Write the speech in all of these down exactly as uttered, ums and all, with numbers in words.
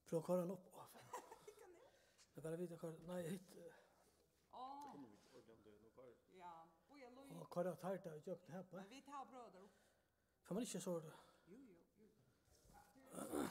Prøv at koyra den opp. Åh, fan. Hygg hann her. Jeg bare vite hva, nei, hit. Åh. Kommer vi ikke ordentlig om det nå, Kari? Ja. Oj, jeg lå i. Og koyra tær der i kjøkkenet her på. Men vi tar og prøver der oppe. Kan man ikke så det? Jo, jo, jo.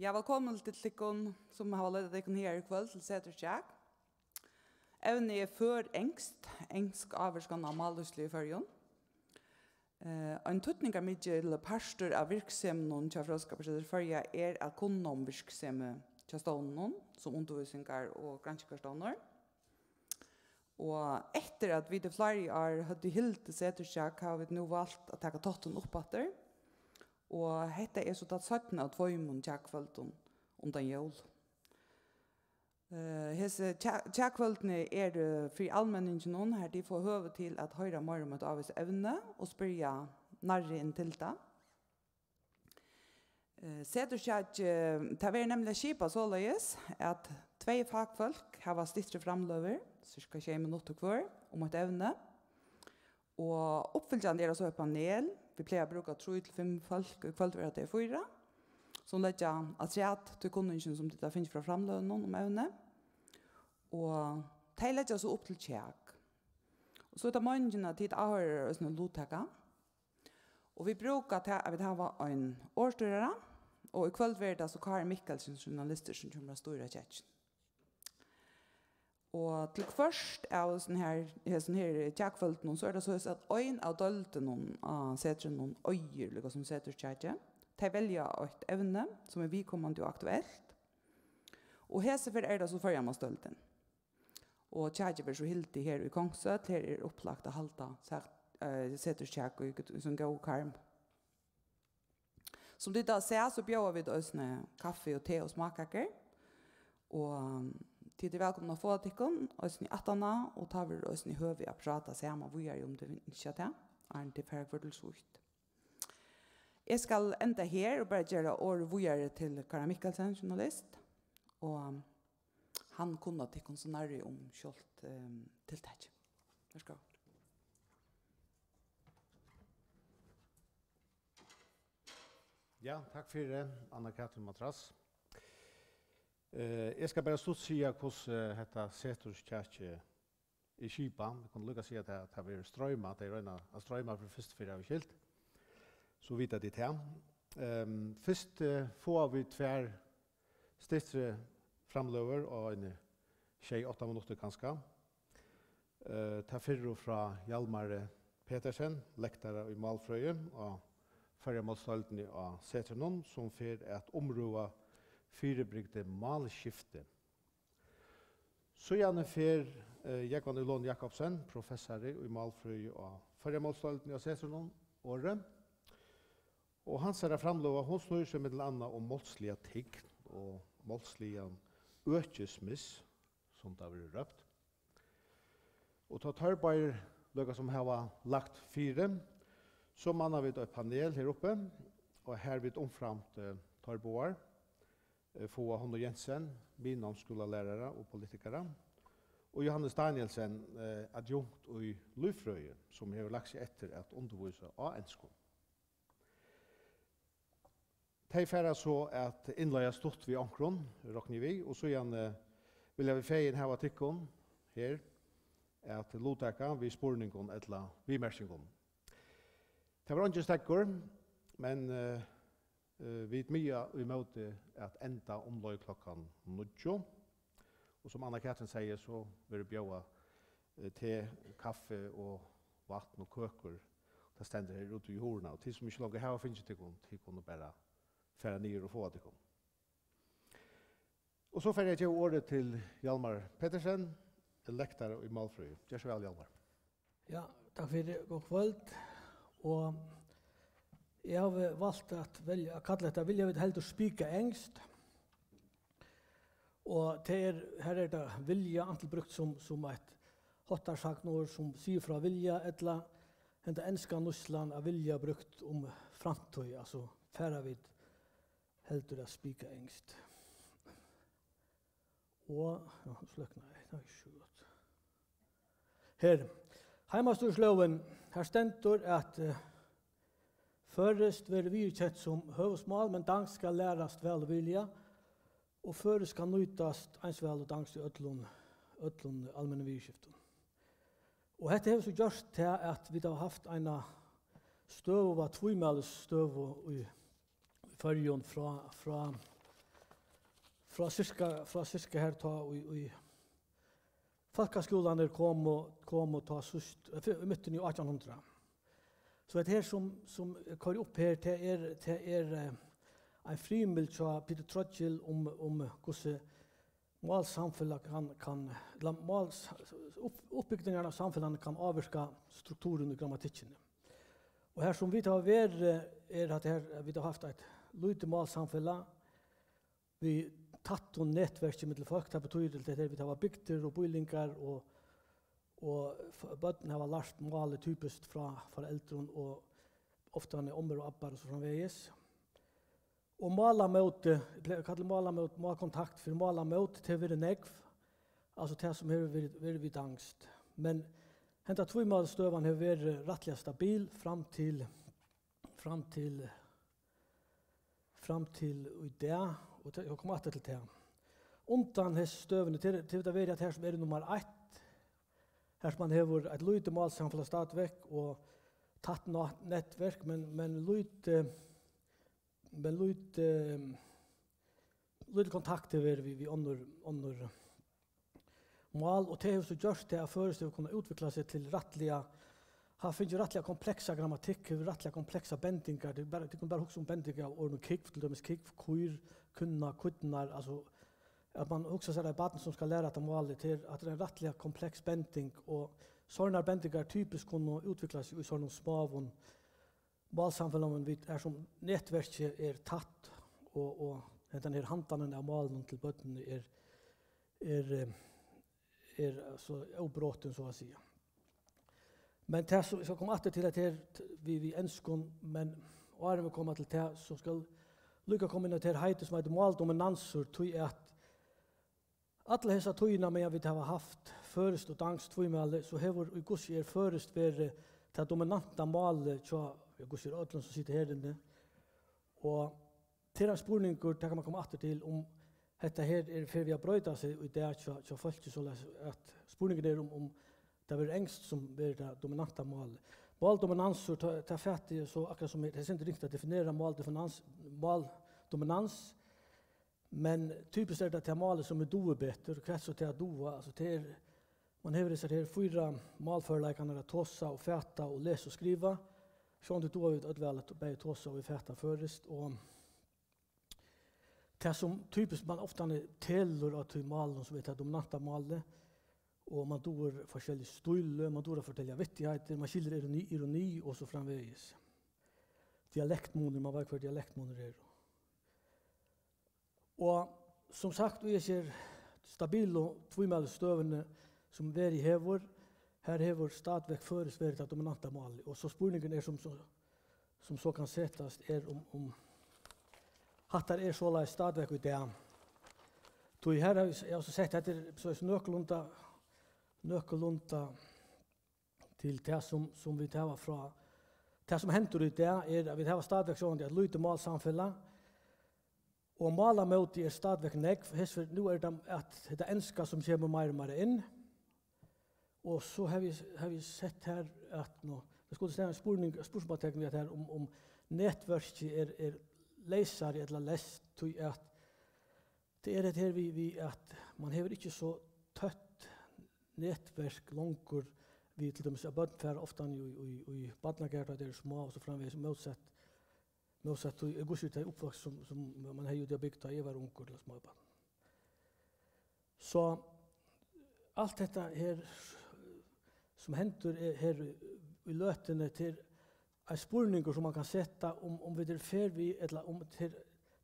Ja, vælkomin til tykkum, sum hava leitað tykkum her í kvøld til Setursdag. Evnið er førenskt, ensk ávirkan á mállívsliv í Føroyum. Eh, ein týdningarmikil partur av virkseminum hjá Fróðskaparsetri Føroya er at kunna um virksemi hjá stovnunum, sum undirvísingar- og granskingarstovnur. Og eftir at vit í fleiri ár høvdu hildið Setursdag, hava vit nú valt at taka táttin upp aftur. Og hetta er so tað seinna av tveimum dagskvøldum undan jól. Eh, hesi tja-, tjakvøldini eru fyri almenninginum, har tit fáa høvi til at hoyra meira um eitt ávíst evni og spyrja nærri inn til tað. Eh, Setursjakið, tað verður nemliga skipað soleiðis, at tvey fakfólk hava styttri framløgur, sirka sjey minuttir hvør, um eitt evni. Og uppfylgjandi er tað so eitt panel. Vit plaga at brúka trý til fimm fólk, í kvøld verða tey fýra, sum leggja afturat til kunningin, sum tit hava fingið frá framløgunum um evnið. Og tey leggja so upp til kjak. Og so er tað meiningin, at tit áhoyrarar eisini luttaka. Og vit brúka tað, at vit hava ein orðstýrara, og í kvøld verður tað so Kári Mikkelsen, journalistur, sum kemur at stýra kjakkinum. Og til hvørt av hesum her, hesum her kjakkvøldunum, so er tað soleiðis, at ein av deildunum á setrinum eigur, líka sum seturskjakið. Tey velja eitt evni, sum er viðkomandi og aktuelt. Og hesa ferð er tað so Føroyamálsdeildin. Og kjakið verður so hildið her í Kongshøll. Her er upplagt at halda sat-, eh, seturskjakið í, í sum góðum karm. Sum tit hava sæð, so bjóða vit eisini kaffi og te og smákakur. Og, um, tit eru vælkomin at fáa tykkum eisini aftaná, og tá verður eisini høvi at práta saman víðari, um tit ynskja tað, áðrenn tit fara hvør til sítt. Eg skal enda her og bara gera orðið víðari til Kára Mikkelsen, journalist, og, um, hann kunnar tykkum so nærri um sjálvt, um, tiltakið. Vær so góð. Ja, takk fyri, Anna Katrin Matras. Eh, eg skal bara stutt siga, hvussu hetta seturskjakið er skipað. Vit kunnu líka siga, at tað, tað verður stroymað. Tey royna at stroyma fyri fyrstu ferð, havi eg skilt. So vita tit tað. Ehm, fyrst, eh, fáa vit tvær styttri framløgur á eini sjey, átta minuttir kanska. Eh, tað fyrru frá Hjalmari Petersen, lektara í málfrøði á Føroyamálsdeildini á Setrinum, sum fer at umrøða fyribrigdi málskifti. Síðani fer, eh, Jógvan Ylon Jakobsen, professari í málfrøði á Føroyamálsdeildini á Setrinum, orðið. Og hansara framløga, hon snýr seg millum annað um málsliga tign og málsligan økismiss, sum tað verður rópt. Og tá teir báðir líka sum hava lagt fyri, so manna vit eitt panel her uppi, og har vit umframt, eh, teir báðar, eh, fáa Honnu Jensen, miðnámsskúlalærara og politikara, og Johannes Danielsen, eh, adjunkt í lívfrøði, sum hevur lagt seg eftir at undirvísa á enskum. Tey fara so at innleiða stutt við onkrum, rokni eg við, og síðani vilja vit fegin hava tykkum her at luttaka við spurningum ella viðmerkingum. Tað var eingin steðgur, men, eh, eh, vit miða í móti at enda umleið klokkan níggju. Og sum Anna Katrin segði, so verður bjóðað, eh, te, kaffi og vatn og køkur. Tað stendur her úti í hurðini, og tit sum ikki longur hava fingið tykkum, tit kunnu bara fara niður og fáa tykkum. Og so fari eg at geva orðið til Hjalmar Petersen, lektara í málfrøði. Ger so væl, Hjalmar. Ja, takk fyri. Gott kvøld. Og eg havi valt at velja, at kalla hetta, vilja vit heldur spika enskt. Og tað er, her er tað vilja antil brúkt sum, sum eitt háttarsagnorð sum sigur frá vilja, ella henda enska nýtslan av vilja brúkt um framtíð, altso fara vit heldur at spika enskt. Og, ja, sløknaði, tað er ikki so gott. Her, heimastýrislógin, har stendur, at, eh, føroyskt verður viðurkent sum høvuðsmál, men danskt skal lærast væl og virðiliga, og føroyskt skal nýtast eins væl og danskt í øllum, øllum almennum viðurskiftum. Og hetta hevur so gjørt tað, at vit hava havt eina støðuga tvímælisstøðu í, í Føroyum frá, frá, frá sirka, frá sirka har tá í, í fólkaskúlarnir komu, komu tá síðst, eh, í miðjuni í átjan hundrað. So hetta her sum, sum eg koyri upp her, tað er, tað er, eh, ein frimild hjá Peter Trudgill um, um hvussu málsamfelag kann, kann, ella máls-, upp, uppbygningar av samfelagnum kann ávirka strukturin í grammatikkini. Og har sum vit hava verið, er at her, vit hava havt eitt lítið málsamfelag, við tættum netverki millum fólk, tað betýðir, at vit hava bygdir og býlingar, og, og f-, børn hava lært málið typiskt frá foreldrum og ofta ommur og abbar og so framvegis. Og málamóti, eg plagi at kalla málamót, málkontakt fyri málamót, tað hevur verið nógv, altso tað sum hevur verið, verið við danskt. Men henda tvímælisstøðan hevur verið rættiliga stabil fram til, fram til, fram til í dag, og tað, eg komi aftur til tað. Undan hesi støðuni, til, til tað verið at her sum eru nummar eitt, her sum man hevur eitt lítið málsamfelag stadigvæk og tætt ná-, netverk, men, men lítið, men lítið, lítið kontakt hevur verið við, við onnur, onnur mál, og tað hevur so gjørt tað, at føroyskt hevur kunnað útvikla seg til rættiliga, har fingið rættiliga kompleksa grammatikk, hevur rættiliga kompleksa bendingar. Tað er bara, tað kunnu bara hugsa um bendingar av orðunum kúgv, til dømis kúgv, kýr, kúnna, kýrnar, altso, at man hugsar sær, at barn sum skal læra hetta málið, tað er, at tað er ein rættiliga kompleks bending, og sovorðnar bendingar typiskt kunnu útvikla seg í sovorðnum smáum málsamfelagum, vit, har sum netverkið er tætt, og, og hendan her handanin av málinum til børnini er, er, eh, er, altso, óbrotin, so at siga. Men tað, so, eg skal koma aftur til at her t-, við, við enskum, men áðrenn vit koma til tað, so skal líka koma inn á tað her heitið sum eitur máldominansur, tí at alla hesa tíðina, meðan vit hava havt føroyskt og danskt tvímæli, so hevur í hvussu er føroyskt verið tað dominanta málið hjá, ja, hvussu er øllum sum sita her inni. Og tað er ein spurningur, tað kann man koma aftur til, um hetta her er, fer við at broyta seg í dag hjá, hjá fólki, soleiðis at spurningurin er, um, um tað verður enskt sum verður tað dominanta málið. Máldominansur, tað, tað fati eg so akkurát sum er, tað er sindur ringt at definera máldominans, máldominans, men typiskt er tað tað málið sum eg dugi betur, hvat so tað at duga, altso tað er, man hevur hesar her fýra málførleikarnar at tosa og fata og lesa og skriva, sjálvandi duga vit øll væl at bæði tosa og fata føroyskt, og tað sum typiskt man ofta telur á tí málinum sum er tað dominanta málið, og man dugir forskellig stíl, man dugir at fortelja vittigheiter, man skilir ironi, ironi og so framvegis. Dialektmunur, man veit hvør dialektmunur er. Og sum sagt, í hesi stabilu tvímælisstøðuni sum verið hevur, har hevur stadigvæk føroyskt verið tað dominanta málið. Og so spurningurin er sum, sum, sum so kann setast, er um, um hattar er soleiðis stadigvæk í dag. Tí her havi eg, eg havi so sett, hetta er so nøkulunda, nøkulunda til tað sum, sum vit hava frá, tað sum hendir í dag er, at vit hava stadigvæk sjálvandi eitt lítið málsamfelag, og málamótið er stadigvæk nógv. Hesvegna nú er tað at hetta enska sum kemur meira og meira inn, og so havi eg, havi eg sett her at nú, eg skuldi stilla ein spurning, spurningartekn við at her um, um netverkið er, er leysari ella leyst, tí at tað er hetta her við, við at man hevur ikki so tøtt netverk longur við, til dømis at børn fara ofta í, í, í barnagarð, tá tey eru smá og so framvegis, mótsatt, mótsatt tí, eg hugsi, tey uppvøkst sum, sum man hevði úti á bygd, tá eg var ungur, ella smábarn. So alt hetta her sum hendir er her í løtuni, til ein spurningur sum man kann seta, um, um vit eru ferð við, ella um til,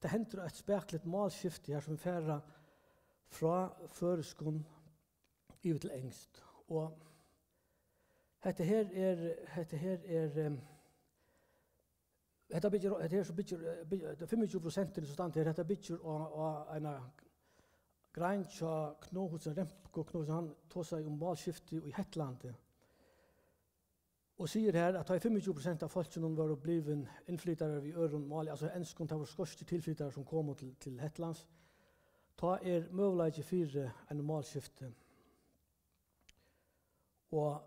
tað hendir eitt spakuligt málskifti her, sum vit fara frá føroyskum yvir til enskt. Og hetta her er, hetta her er, em, hetta byggir, hetta her so byggir, eh, byggir, hetta fimmogtjúgu prosent sum standa her, hetta byggir á, á eina grein hjá Knud Knudsen Remko Knudsen, hann tosaði um málskifti í Hetlandi. Og sigur her, at tá ið fimmogtjúgu prosent av fólkinum vóru blivin innflytarar við øðrum máli, altso enskum, tað vóru skotskir tilflytarar, sum komu til, til Hetlands, tá er møguleiki fyri einum málskifti. Og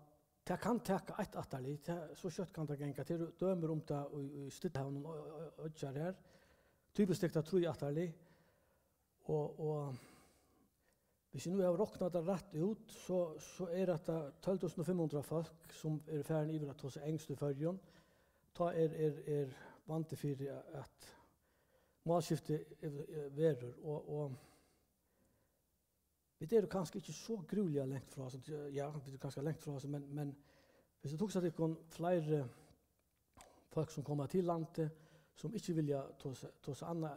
tað kann taka eitt ættarlið, tað, so skjótt kann tað ganga. Tað eru dømir um tað í, í Stillehavinum, og, og, og, og her. Typiskt tekur tað trý ættarlið. Og, og hvis eg nú havi roknað tað rætt út, so, so er hetta tólv túsund og fimm hundrað fólk, sum eru farin yvir at tosa enskt í Føroyum. Tá er, er, er vandi fyri, at málskifti er, er, verður, og, og vit eru kanska ikki so grúiliga langt frá, so, ja, vit eru kanska langt frá, so, men, men hvis tú hugsar tykkum fleiri fólk, sum koma til landið, sum ikki vilja tosa, tosa annað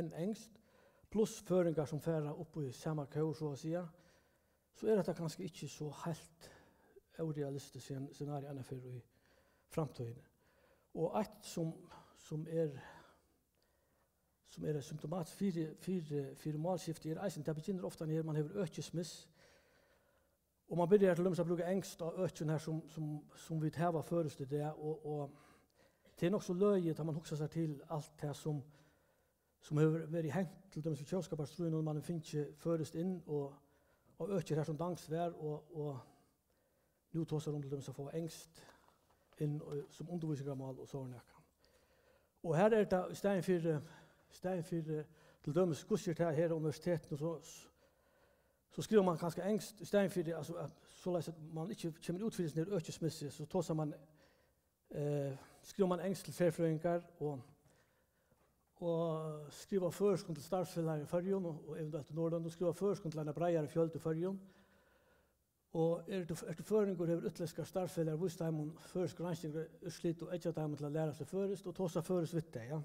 enn enskt, pluss føroyingar, sum fara upp í sama kór, so at siga, so er hetta kanska ikki so heilt órealistiskt sen-, scenario annað fyri í framtíðini. Og eitt, sum, sum er, sum er symptomatiskt fyri, fyri, fyri málskifti, er eisini, tað byrjar ofta, her man hevur økismiss, og man byrjar til dømis at brúka enskt á økjum her, sum, sum, sum vit hava føroyskt í dag, og, og tað er nokk so løgið, tá man hugsar sær til alt tað, sum, sum hevur verið hent, til dømis í tjóðskaparstríðnum, man hevur fingið føroyskt inn, og, og økir her, sum danskt var, og, og nú tosar um til dømis at fáa enskt inn, og, sum undirvísingarmál og so er nakað. Og her er tað í staðin fyri, í staðin fyri, til dømis, hvussu er tað her á universitetinum, so, so skrivar man kanska enskt, í staðin fyri, altso, at, soleiðis at man ikki kemur út fyri sånn her økismissi, so tosar man, eh, skrivar man enskt til ferfrøðingar og, og skrivar føroyskum til starvsfelagar í Føroyum og, og eventuelt í Norðurlondum, skrivar føroyskum til eina breiðari fjøld í Føroyum. Og er tú, ert tú føroyingur, hevur útlendskar starvsfelagar víst teimum føroysk granskingarúrslit og eggjað teimum til at læra seg føroyskt og tosa føroyskt við tey, ja.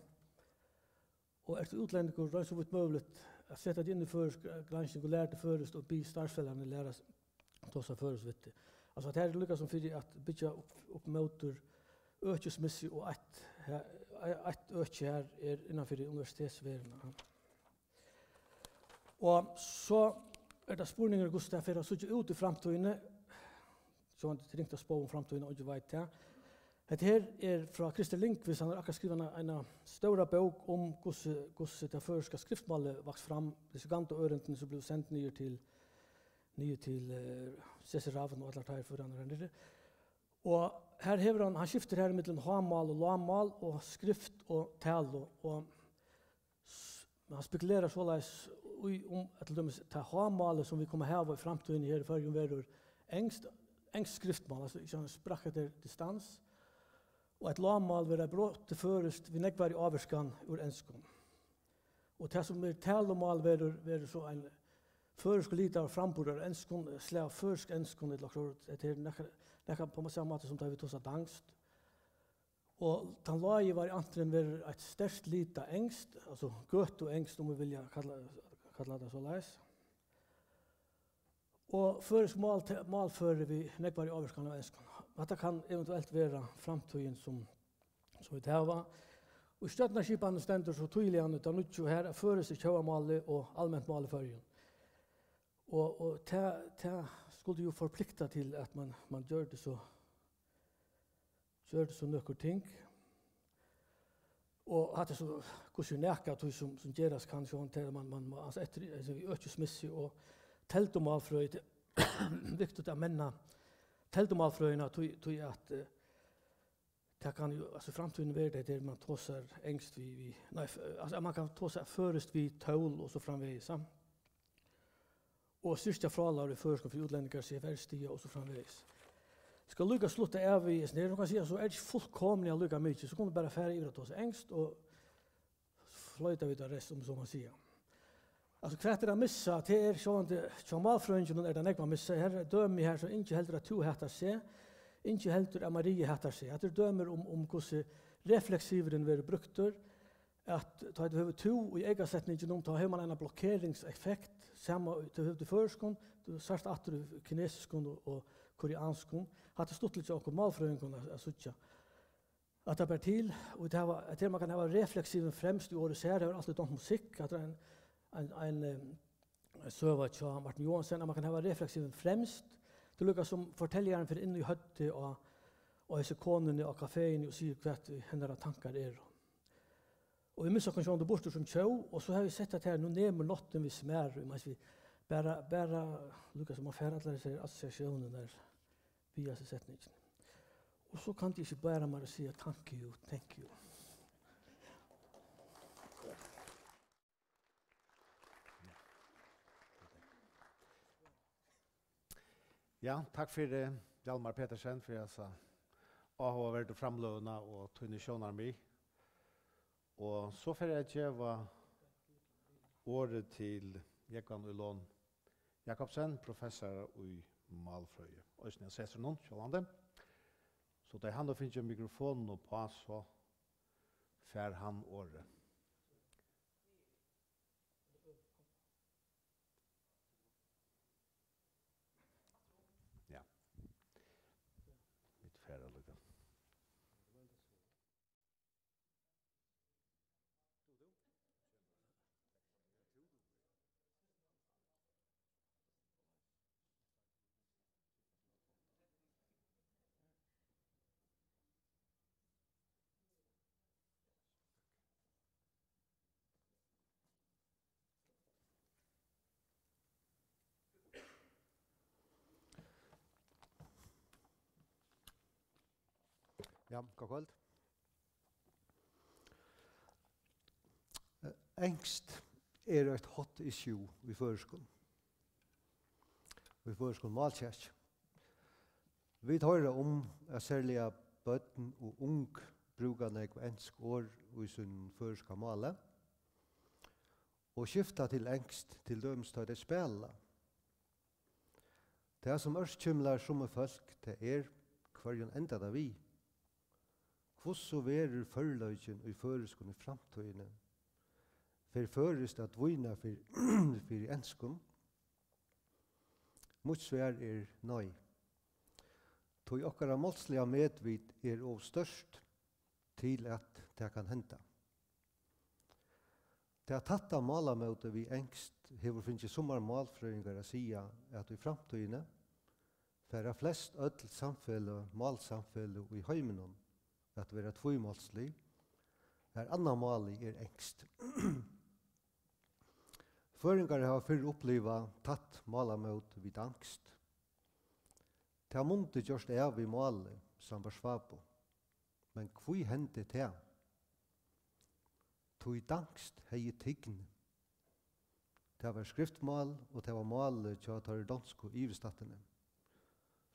Og ert tú útlendingur, royn so vítt møguligt at seta teg inn í føroysk gransking og læra teg føroyskt og bið starvsfelagarnar læra s-, tosa føroyskt við teg. Altso, at her er líka sum fyri at byggja upp, upp mótur økismissi, og eitt, eitt øki her er innan fyri universitetsverðina. Og so er tað spurningur, hvussu tað fer at síggja út í framtíðini. So er tað ringt at spá um framtíðina, og ikki veit tað. Hetta her er frá Christer Lindquist, hann hevur akkurát skrivað eina, eina stóra bók um hvussu, hvussu tað føroyska skriftmálið vaks fram, hesi Gando-ørindini, sum blivu send niður til, niður til, eh, Sesar Ravn og allar tær førararnar her niðri. Og her hevur hann, hann skiftir her millum hámál og lágmál og skrift og talu, og s-, hann spekulerar soleiðis í, um at til dømis tað hámálið, sum vit koma at hava í framtíðini her í Føroyum, verður enskt, enskt skriftmál, altso, ikki sant, sprach der Distanz, og eitt lágmál verður eitt brot til føroyskt við nógvari ávirkan úr enskum. Og tað, sum er talumál, verður, verður so ein føroyskur litur av framburðarenskum, slag av føroysk-enskum, ella okkurt, tað er nakað, nakað á sama máta sum tá vit tosa danskt. Og tann lági varianturin verður eitt sterkt litað enskt, altso gøtuenskt, um vit vilja kalla, kalla tað soleiðis. Og føroysk mál-, málføri við nógvari ávirkan av enskum. Hatta kann eventuelt vera framtíðin, sum, sum vit hava. Og í stjórnarskipanin stendur so týðiliga í tað nýggja her, at føroyskt er tjóðarmálið og alment mál í Føroyum. Og, og tað, tað skuldi jú forplikta til, at man, man gjørdi so, gjørdi so nøkur ting. Og hatta er so, hvussu er nakað, tí sum, sum gerast kann, sjálvt tá man, man, man, altso, eftir, altso, í økismissi og teldumálfrøði, tað er viktigt at menna teldumálfrøðina, tí, tí at, eh, tað kann jú, altso, í framtíðini verður tað, har man tosar enskt við, við, nei, f-, altso, at man kann tosa føroyskt við tól og so framvegis, ja. Og styrkja frálæru í føroyskum fyri útlendingar, C F R-stiga og so framvegis. Skal líka slutta av við hesum her, man kann siga, so er ikki fullkomiliga líka mikið, so kunnu bara fara yvir at tosa enskt og floyta við tað rest, um so man siga. Altso, hvat er at missa? Tað er sjálvandi, hjá málfrøðinginum er tað nógv at missa. Her er dømi her, sum Ingi heldur at tú hatar seg. Ingi heldur at Maria hatar seg. Hatta er dømir um, um hvussu refleksivurin verður brúktur. At tá tú hevur tú í eykasetninginum, tá hevur man eina blokkeringseffekt, sama í, tú hevur í føroyskum, tú sært aftur í kinesiskum og, og koreanskum. Hatta er stuttligt hjá okkum málfrøðingum at, at síggja. At tað ber til, og tað hava, at her man kann hava refleksivin fremst í orði sær, hevur altíð dámt musikk, at tað er ein, ein, ein, em, ein søga hjá Martin Johansen, at man kann hava refleksivin fremst, tað er líka sum forteljarin fer inn í høvdið á, á hesi konuni á kafeini og sigur, hvat hennara tankar eru. Og vit missa okkum sjálvandi burtur sum tjóð, og so havi eg sett at her, nú nemur náttin við smæru, meðan vit bara, bara, líka sum man fær allar hesar assosiatiónirnar við hasi setningin. Og so kann eg ikki bara meira siga, thank you, thank you. Ja, takk fyri, Hjalmar Petersen, fyri hasa áhugaverdu framløguna og tíni sjónarmið. Og so fer eg at geva orðið til Jógvan Í. Lon Jakobsen, professara í málfrøði, eisini av Setrinum, sjálvandi. So tá hann hevur fingið mikrofonin uppá, so fær hann orðið. Ja. Vit fara líka. Ja, gott kvøld. Eh, enskt er eitt hot issue í føroyskum, í føroyskum málkjaki. Vit hoyra um, at serliga børn og ung brúka nógv ensk orð í sínum føroyska máli og skifta til enskt, til dømis tá tey spæla. Tað, sum ørkymlar summi fólk, tað er, hvørjum endar tað við? Hvussu verður førleikin í føroyskum í framtíðini? Fer føroyskt at dvína fyri, fyri enskum? Mítt svar er nei. Tí okkara málsliga medvit er ov stórt til, at tað kann henda. Tað tætta málamótið við enskt hevur fingið summar málfrøðingar at siga, at í framtíðini fara flest øll samfeløg, málsamfeløg í heiminum at vera tvímálslig, har annað málið er enskt. Føroyingar hava fyrr upplivað tætt málamót við danskt. Tað mundi gjørt av við málið, sambært Svabo. Men hví hendi tað? Tí danskt hevði tign. Tað var skriftmál, og tað var málið hjá teirri donsku yvirstættini.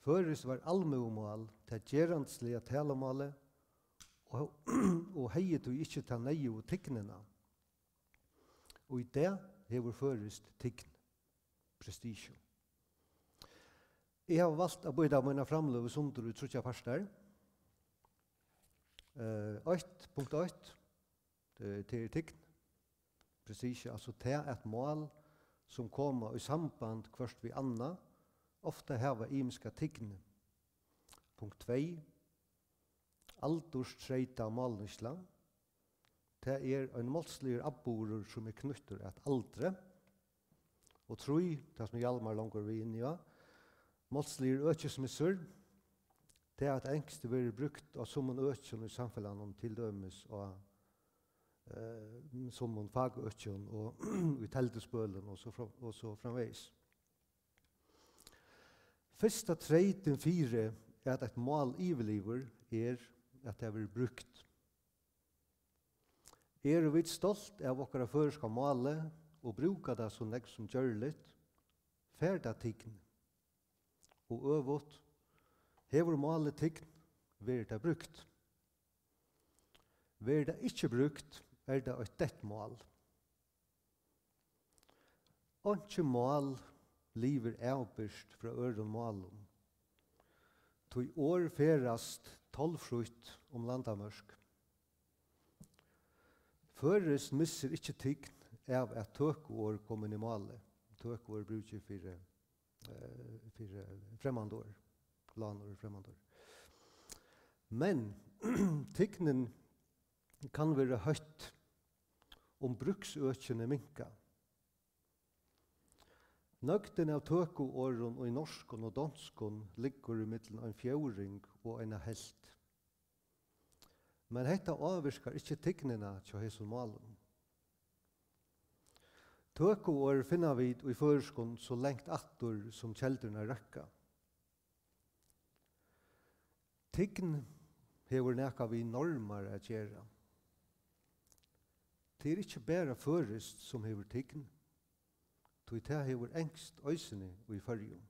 Føroyskt var almúgumál, tað gerandisliga talumálið, og, og hevði tí ikki ta neyðugu tignina. Og í dag hevur føroyskt tign, prestisju. Eg havi valt at býta mína framløgu sundur í tríggjar partar. Eh, eitt, punkt eitt, eh, tað er tign. Prestisju, altso tað, at mál, sum koma í samband hvørt við annað, ofta hava ymiska tign. Punkt tvey, aldurstreytað málnýtsla. Tað er ein málsligur atburður, sum er knýttur at aldri. Og trý, tað sum Hjalmar longu var inni á, málsligur økismissur. Tað, at enskt verður brúkt á summum økjum í samfelagnum, til dømis á, eh, summum fakøkjum og í telduspølum og so fram-, og so framvegis. Fyrsta treytin fyri, at eitt mál yvirlivir, er, at tað verður brúkt. Eru vit stolt av okkara føroyska máli og brúka tað so nógv sum gjørligt, fær tað tign. Og øvugt, hevur málið tign, verður tað brúkt. Verður tað ikki brúkt, er tað eitt deytt mál. Einki mál livir avbyrgt frá øðrum málum, tí orð ferðast tollfrítt um landamørk. Føroyskt missir ikki tign av, at tøkuorð koma inn í málið. Tøkuorð brúki eg fyri, eh, fyri fremmand orð, lánorð, fremmand orð. Men tignin kann vera høgt, um brúksøkini minka. Nøgdin av tøkuorðum í norskum og donskum liggur ímillum ein fjórðing og eina helvt. Men hetta ávirkar ikki tignina hjá hesum málum. Tøkuorð finna vit í føroyskum so langt aftur, sum keldurnar røkka. Tign hevur nakað við normar at gera. Tað er ikki bara føroyskt, sum hevur tign, tí tað hevur enskt eisini í Føroyum.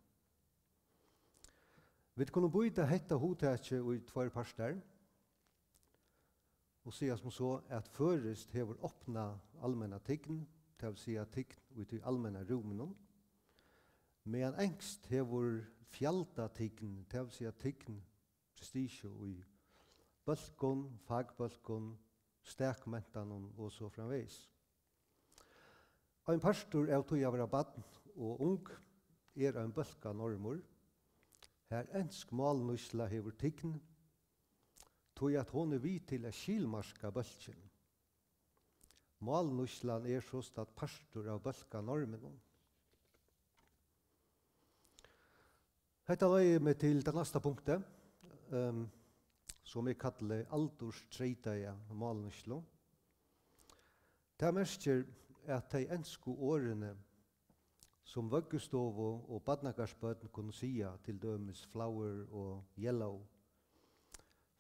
Vit kunnu býta hetta hugtakið í tveir partar og siga sum so, at føroyskt hevur opna almenna tign, tað vil siga tign í tí almenna rúminum, meðan enskt hevur fjalda tign, tað vil siga tign, prestisju í bólkum, fakbólkum, stakmentanum og so framvegis. Ein partur av tí at vera barn og ung er ein bólkanormur, har ensk málnýtsla hevur tign, tí at hon er við til at skilmarka bólkin. Málnýtslan er sostatt partur av bólkanorminum. Hetta leiðir meg til tað næsta punktið, ehm, sum eg kalli aldurstreytaða málnýtslu. Tað merkir, at tey ensku orðini, sum vøggustovu- og barnagarðsbørn kunnu siga, til dømis flower og yellow,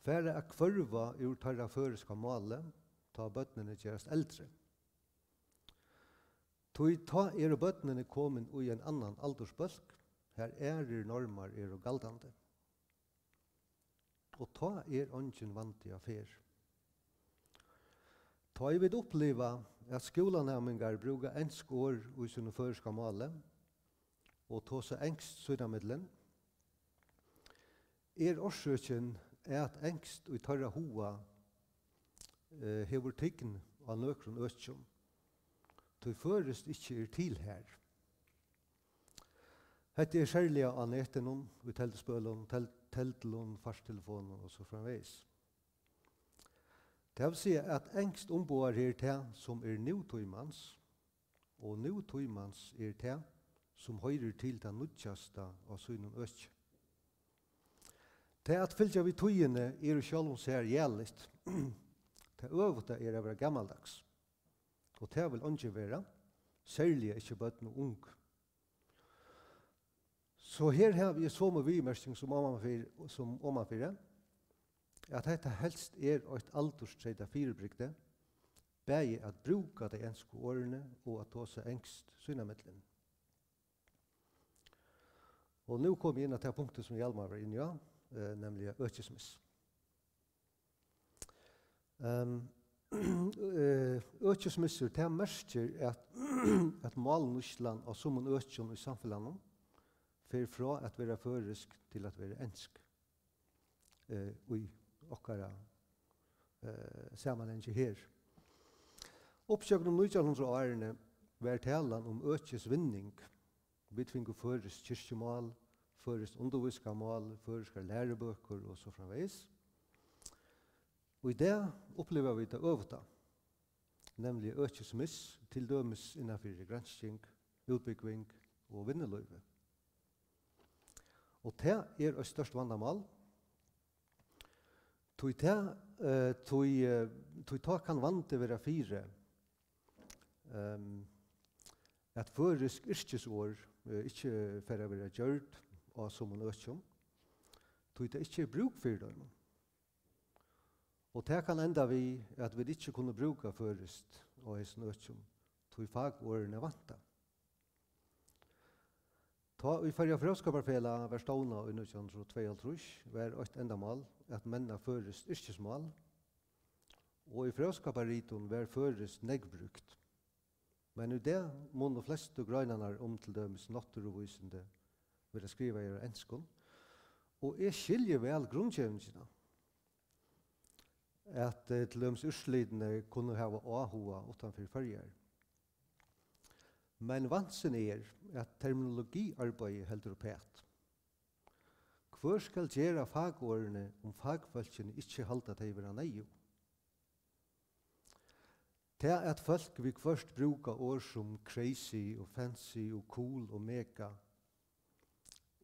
fara at hvørva úr teirra føroyska máli, tá børnini gerast eldri. Tí tá eru børnini komin í ein annan aldursbólk, har aðrir normar eru galdandi. Og tá er eingin vandi á ferð. Tá ið vit uppliva, at skúlanæmingar brúka ensk orð í sínum føroyska máli og tosa enskt sínámillum, er orsøkin, at enskt í teirra huga, eh, hevur tign á nøkrum økjum, tí føroyskt ikki er til har. Hetta er serliga á netinum, í telduspølum, tel-, teldlum, fartelefonum og so framvegis. Tað vil siga, at enskt umboðar her tað, sum er nútímans, og nútímans er tað, sum hoyrir til tað nýggjasta á sínum øki. Tað at fylgja við tíðini er í sjálvum sær jaligt. Tað øvuta er at vera gamaldags. Og tað vil eingin vera, serliga ikki børn og ung. So her havi eg somu viðmerking sum omanfyri, sum omanfyri, at hetta helst er eitt aldurstreytað fyribrigdi, bæði at brúka tey ensku orðini og at tosa enskt sínámillum. Og nú komi eg inn á tað punktið, sum Hjalmar var inni á, eh, nemliga økismiss. Ehm, eh, økismissur, tað merkir, at, at málnýtslan á summum økjum í samfelagnum fer frá at vera føroysk til at vera ensk, eh, í okkara, eh, samanhangi her. Upp gjøgnum nítjan hundrað árini var talan um økisvinning. Vit fingu føroyskt kirkjumál, føroyskt undirvísingarmál, føroyskar lærubøkur og so framvegis. Og í dag uppliva vit tað øvuta, nemliga økismiss, til dømis innanfyri gransking, útbúgving og vinnulívi. Og tað er eitt stórt vandamál, tí tað, eh, tí, eh, tí tá kann vandi vera fyri, ehm, at føroysk yrkisorð, eh, ikki fara at vera gjørd á summum økjum, tí tað ikki er brúk fyri teimum. Og tað kann enda við, at vit ikki kunnu brúka føroyskt á hesum økjum, tí fakorðini vanta. Tá ið Føroya Fróðskaparfelag var stovnað í nítjan hundrað og tveyoghálvtrýss, var eitt endamál at menna føroyskt yrkismál, og í fróðskaparritum var føroyskt nógv brúkt. Men í dag munnu flestu greinarnar um til dømis náttúruvísindi vera skrivaðar á enskum, og eg skilji væl grundgevingina, at, eh, til dømis úrslitini kunnu hava áhuga uttan fyri Føroyar. Men vansin er, at terminologiarbeiðið heldur uppat. Hvør skal gera fakorðini, um fakfólkini ikki halda tey vera neyðug? Tað, at fólk viðhvørt brúka orð sum crazy og fancy og cool og mega,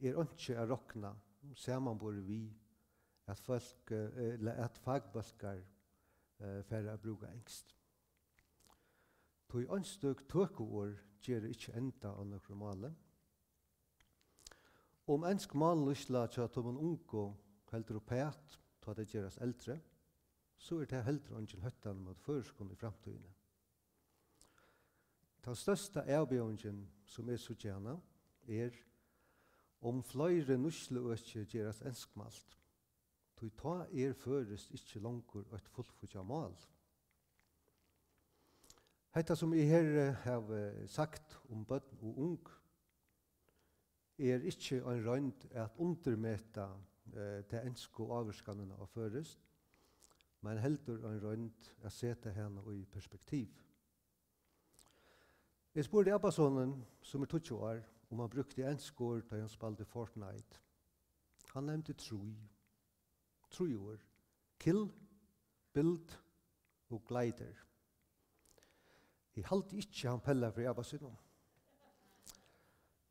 er einki at rokna samanborið við, at fólk, eh, ella at fakbólkar, eh, fara at brúka enskt. Tí einstøk tøkuorð gera ikki enda á nøkrum máli. Um ensk málnýtsla hjá teimum ungu heldur uppat, tá tey gerast eldri, so er tað heldur eingin hóttan móti føroyskum í framtíðini. Tann størsta avbjóðingin, sum eg síggi hana, er, um fleiri nýtsluøki gerast enskmælt, tí tá er føroyskt ikki longur eitt fullfíggjað mál. Hetta, sum eg her, eh, havi sagt um børn og ung, er ikki ein roynd at undirmeta, eh, ta ensku ávirkanina á føroyskt, men heldur ein roynd at seta hana í perspektiv. Eg spurdi abbasonin, sum er tíggju ár, um hann brúkti ensk orð, tá hann spældi Fortnite. Hann nevndi trý. Trý orð. Kill, build og glider. Eg haldi ikki, hann pellar fyri abba sínum.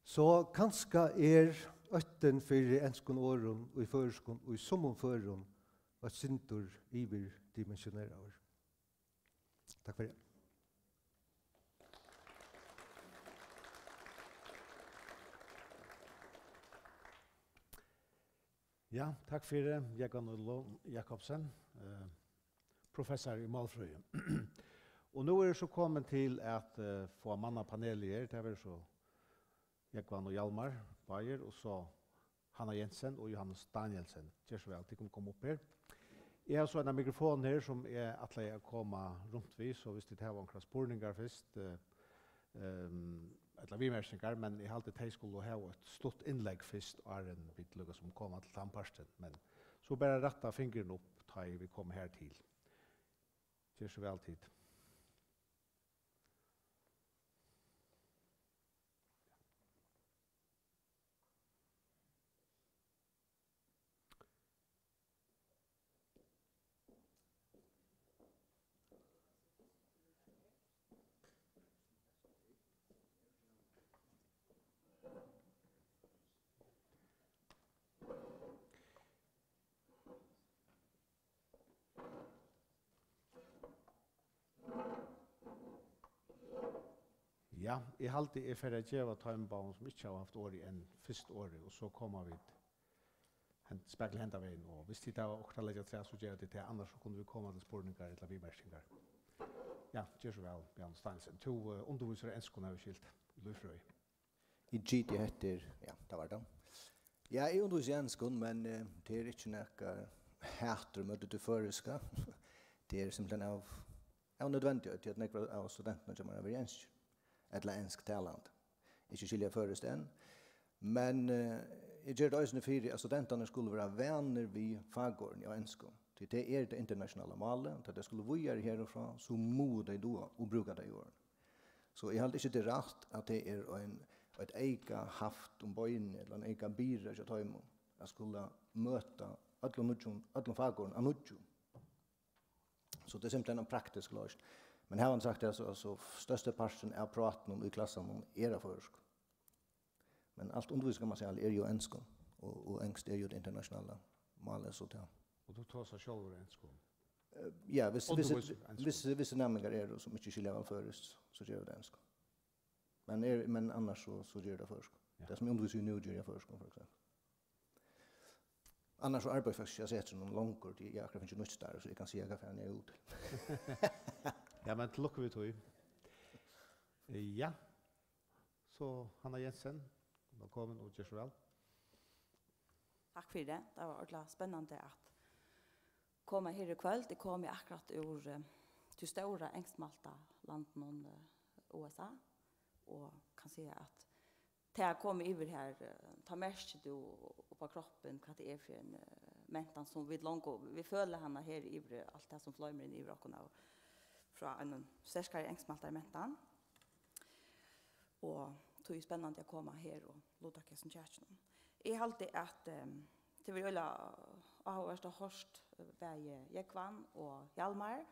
So kanska er óttin fyri enskum orðum í føroyskum, í summum førum, eitt sindur yvirdimensioneraður. Takk fyri. Ja, takk fyri, Jógvan Óli Jakobsen, eh, professor í málfrøði. Og nú er so komið til at, eh, fáa mannað panelið her. Tað verður so Jógvan og Hjalmar, báðir, og so Hanna Jensen og Johannes Danielsen. Ger so væl, tit kunnu koma upp her. Eg havi so eina mikrofon her, sum eg ætlaði at koma runt við, so viss tit hava onkrar spurningar fyrst, eh, ehm, ella viðmerkingar, men eg haldi, tey skulu hava eitt stutt innlegg fyrst, áðrenn vit líka sum koma til tann partin. Men so bara rætta fingurin upp, tá ið vit koma her til. Ger so væl, tit. Ja, eg haldi, eg fari at geva teimum báðum, sum ikki hava havt orðið enn, fyrst orðið, og so koma vit hen-, spakuliga henda vegin, og viss tit hava okkurt at leggja afturat, so gera tit tað, annars so kunnu vit koma til spurningar ella viðmerkingar. Ja, ger so væl, Jóhannes Danielsen. Tú, eh, undirvísir á enskum, havi eg skilt, í lívfrøði. Eg giti hettir, ja, tað var tað. Ja, eg undirvísi í enskum, men, eh, tað er ikki nakar hatur møti tí føroyska. Tað er simpelthen av, av nødvendigheit, tí at nógv av studentunum hjá mær hava verið enskir, ella ensktalandi. Ikki skilja føroyskt enn. Men, eh, eg geri tað eisini fyri, at studentarnir skulu vera vanir við fakorðini á enskum. Tí tað er tað internasjonala málið, tá tey skulu víðari herfrá, so mugu tey duga og brúka tey orðini. So eg haldi ikki, tað er rætt, at tað er ein, eitt eyka haft um beinini, ella ein eyka byrða hjá teimum, at skula møta øllum nýggjum, øllum fakorðum av nýggjum. So tað er simpelthen ein praktisk loysn. Men havandi sagt tað, so, so størsti parturin av prátinum í klassanum er á føroyskum. Men alt undirvísingarmaterialið er jú á enskum, og, og enskt er jú tað internasjonala málið, so tað. Og tú tosar sjálvur á enskum? Eh, ja, viss, viss, Undirvísir á enskum? Viss, viss næmingar eru, sum ikki skilja væl føroyskt, so geri eg tað á enskum. Men er, men annars so, so geri eg tað á føroyskum. Ja. Tað sum eg undirvísi í nú, geri eg á føroyskum, fyri eksempel. Annars so arbeiði eg faktiskt ikki á Setrinum longur, tí eg havi akkurát fingið nýtt starv, so eg kann siga, hvat farin eg eri út. Ja, men til lukku við tí. Ja. So, Hanna Jensen, vælkomin og ger so væl. Takk fyri tað. Tað var ordiliga spennandi at koma her í kvøld. Eg komi akkurát úr, eh, tí stóra enskmælta landinum, eh, U S A, og kann siga, at tað at koma yvir her, eh, tá merkir tú upp á kroppin, hvat tað er fyri ein, eh, mentan, sum vit longu, vit føla hana her yvir, alt tað sum floymar inn yvir okkum av, frá einum sterkari enskmæltari mentan. Og tí er spennandi at koma her og luttaka í hesum kjakinum. Eg haldi, at, ehm, tað verður øgiliga áhugavert at hoyrt, eh, bæði Jógvan og Hjalmar.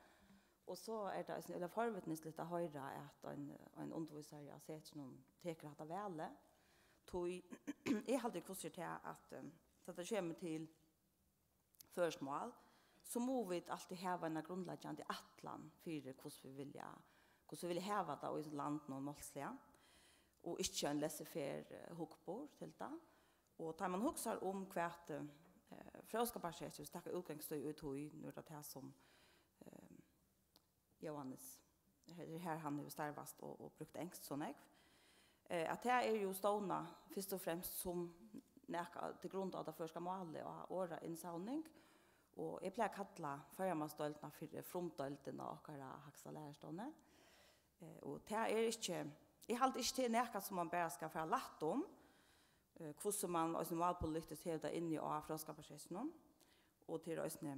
Og so er tað eisini øgiliga forvitnisligt at hoyra, at ein, ein undirvísari á Setrinum tekur hatta valið. Tí eg haldi, hvussu er tað, at, ehm, tá tað kemur til føroyskt mál, so mugu vit altíð hava eina grundleggjandi ætlan fyri, hvussu vit vilja, hvussu vit vilja hava tað í landinum málsliga, og ikki ein laissez-faire, eh, hugburð til tað. Og tá man hugsar um, hvat, eh, Fróðskaparsetrið, viss vit taka útgangstíð í tí, nú er tað tað sum, eh, Jóhannes, her, her hann hevur starvast og, og brúkt enskt so nógv. Eh, at tað er jú stovnað fyrst og fremst sum nakað til grund á tað føroyska málið og á orðainnsavning. Og eg plagi at kalla Føroyamálsdeildina fyri frumdeildina á okkara hægsta lærustovni. Eh, og tað er ikki, eg haldi ikki, tað er nakað sum man bara skal fara lætt um, eh, hvussu man eisini málpolitiskt hevur tað inni á fróðskaparsetrinum. Og tað er eisini,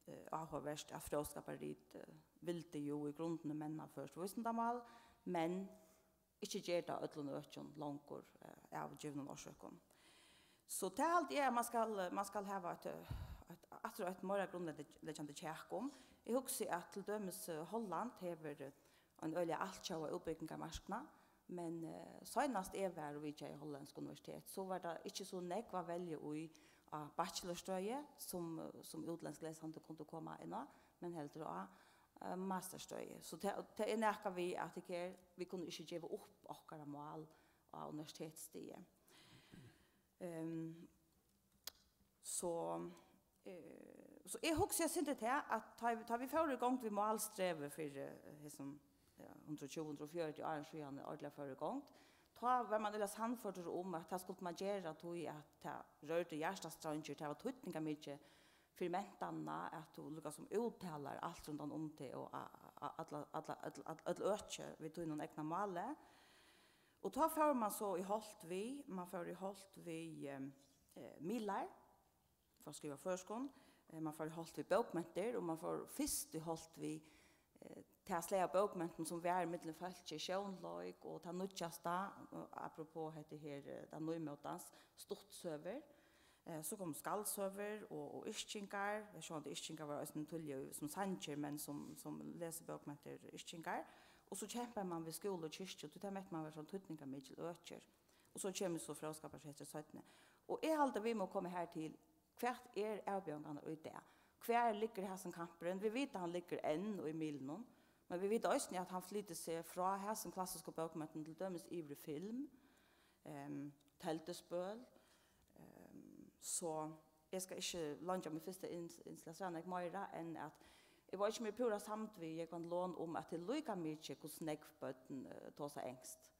eh, áhugavert, at fróðskaparrit, eh, vildi jú í grundini menna føroyskt vísindamál, men ikki ger tað øllum økjum longur, eh, av givnum orsøkum. So tað haldi eg, at man skal, man skal hava eitt, eitt, aftur eitt meira grundleggjandi kjak um. Eg hugsi, at til dømis, eh, Holland hevur ein øgiliga altjóða útbúgvingarmarknað, men, eh, seinast eg var og vitjaði hollendskt universitet, so var tað ikki so nógv at velja í á bachelorstøði, sum, sum útlendsk lesandi kundu koma inn á, men heldur á, eh, masterstøði. So tað, tað er nakað við, at tað er, vit kunnu ikki geva upp okkara mál á universitetsstigi. Ehm, so, eh, so eg hugsi, eg synti tað, at tá, tá vit fóru í gongd við málstrevið fyri, eh, hesum, ja, hundrað og tjúgu, hundrað og fjøruti árum síðan, ordiliga fóru í gongd, tá var man ella sannførdur um, at tað skuldi man gera, tí at tað rørdi hjartastreingir, tað var týdningarmikið fyri mentanina, at tú líka sum úttalar alt rundan um teg og a-, a-, alla, alla, øll, øll, øll øki við tínum egna máli. Og tá fór man so í holt við, man fór í holt við, eh, eh, miðlar, for at skriva føroyskum, eh, man fór í holt við bókmentir, og man fór fyrst í holt við, eh, tað slag av bókmentum, sum var millum fólki, sjónleik og tað nýggjasta, og apropos hetta her, eh, tað nýmótans, stuttsøgur. Eh, so kom skaldsøgur og, og yrkingar. Eg sá, at yrkingar var eisini tíðliga sum sangir, men sum, sum lesibókmentir, yrkingar. Og so kemur man við skúla og kirkju, tí tað mett man vera sum týdningarmikil økir. Og so kemur so Fróðskaparsetrið seinni. Og eg haldi, vit mugu koma har til, hvat er avbjóðingarnar í dag? Hvar liggur hasin kampurin? Vit vita, hann liggur enn í miðlunum, men vit vita eisini, at hann flytur seg frá hasum klassisku bókmentum, til dømis yvir í film, ehm, telduspøl. Ehm, so eg skal ikki leingja mítt fyrsta inn-, innslag so nógv meira, enn at eg veit ikki, um eg eri púra samd við Jógvan Lon um, at tað er líka mikið, hvussu nógv børn, eh, tosa enskt.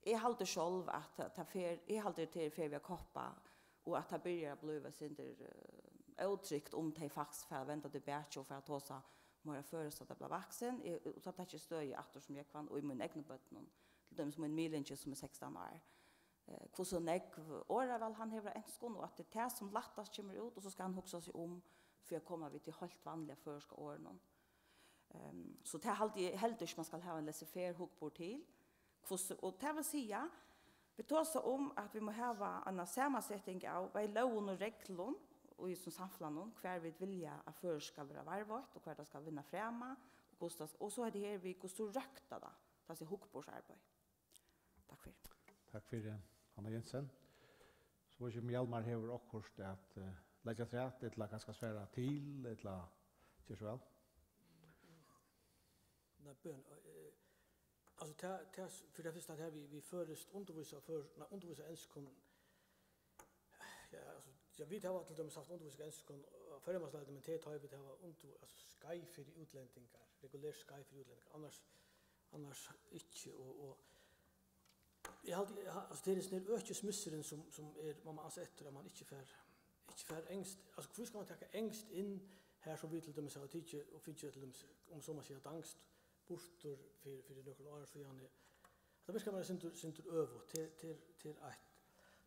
Eg haldi sjálv, at tað, tað fer, eg haldi, tað er ferð við at koppa, og at tað byrjar at blíva eitt sindur, eh, ótrygt, um tey faktiskt fara at venda tilbaki og fara at tosa meira føroyskt, at tey blíva vaksin. Eg, og tá taki eg støði aftur sum Jógvan og í mínum egnu børnum, til dømis mín miðlingi, sum er sekstan ár. Eh, hvussu nógv orðaval hann hevur á enskum, og at tað er tað, sum lættast kemur út, og so skal hann hugsa seg um fyri at koma við tí heilt vanliga føroyska orðunum. Ehm, so tað haldi eg heldur ikki, man skal hava ein laissez-faire hugburð til. Hvussu, og tað vil siga, vit tosa um, at vit mugu hava eina samanseting av bæði lógum og reglum í hesum samfelagnum, hvar vit vilja, at føroyskt skal vera varðveitt, og hvar tað skal vinna frama, og hvussu tað, og so er tað her, vit, hvussu tú røktar tað, tað er hugburðsarbeiði. Takk fyri. Takk fyri, Hanna Jensen. So veit eg ikki, um Hjalmar hevur okkurt at, eh, leggja afturat, ella kanska svara til, ella ger so væl. Nei, bøn, eh, altso, tað, tað, fyri tað fyrsta, tað her við, við føroyskt undirvísa, fyri, nei, undirvísa enskum, ja, altso, ja, vit hava til dømis havt undirvísing á enskum á Føroyamálsdeildini, men tað er tá, vit hava undir-, altso, skeið fyri útlendingar, regulert skeið fyri útlendingar, annars, annars ikki, og, og eg haldi, eg ha-, altso, tað er hesin her økismissurin, sum, sum er, man má ansa eftir, at man ikki fær, ikki fær enskt, altso, hví skal man taka enskt inn her, sum vit til dømis hava tikið og fingið til dømis, um so má siga, danskt burtur fyri, fyri nøkrum árum síðani. Tað virkar mær eitt sindur, sindur øvugt. Tað, tað, tað er eitt.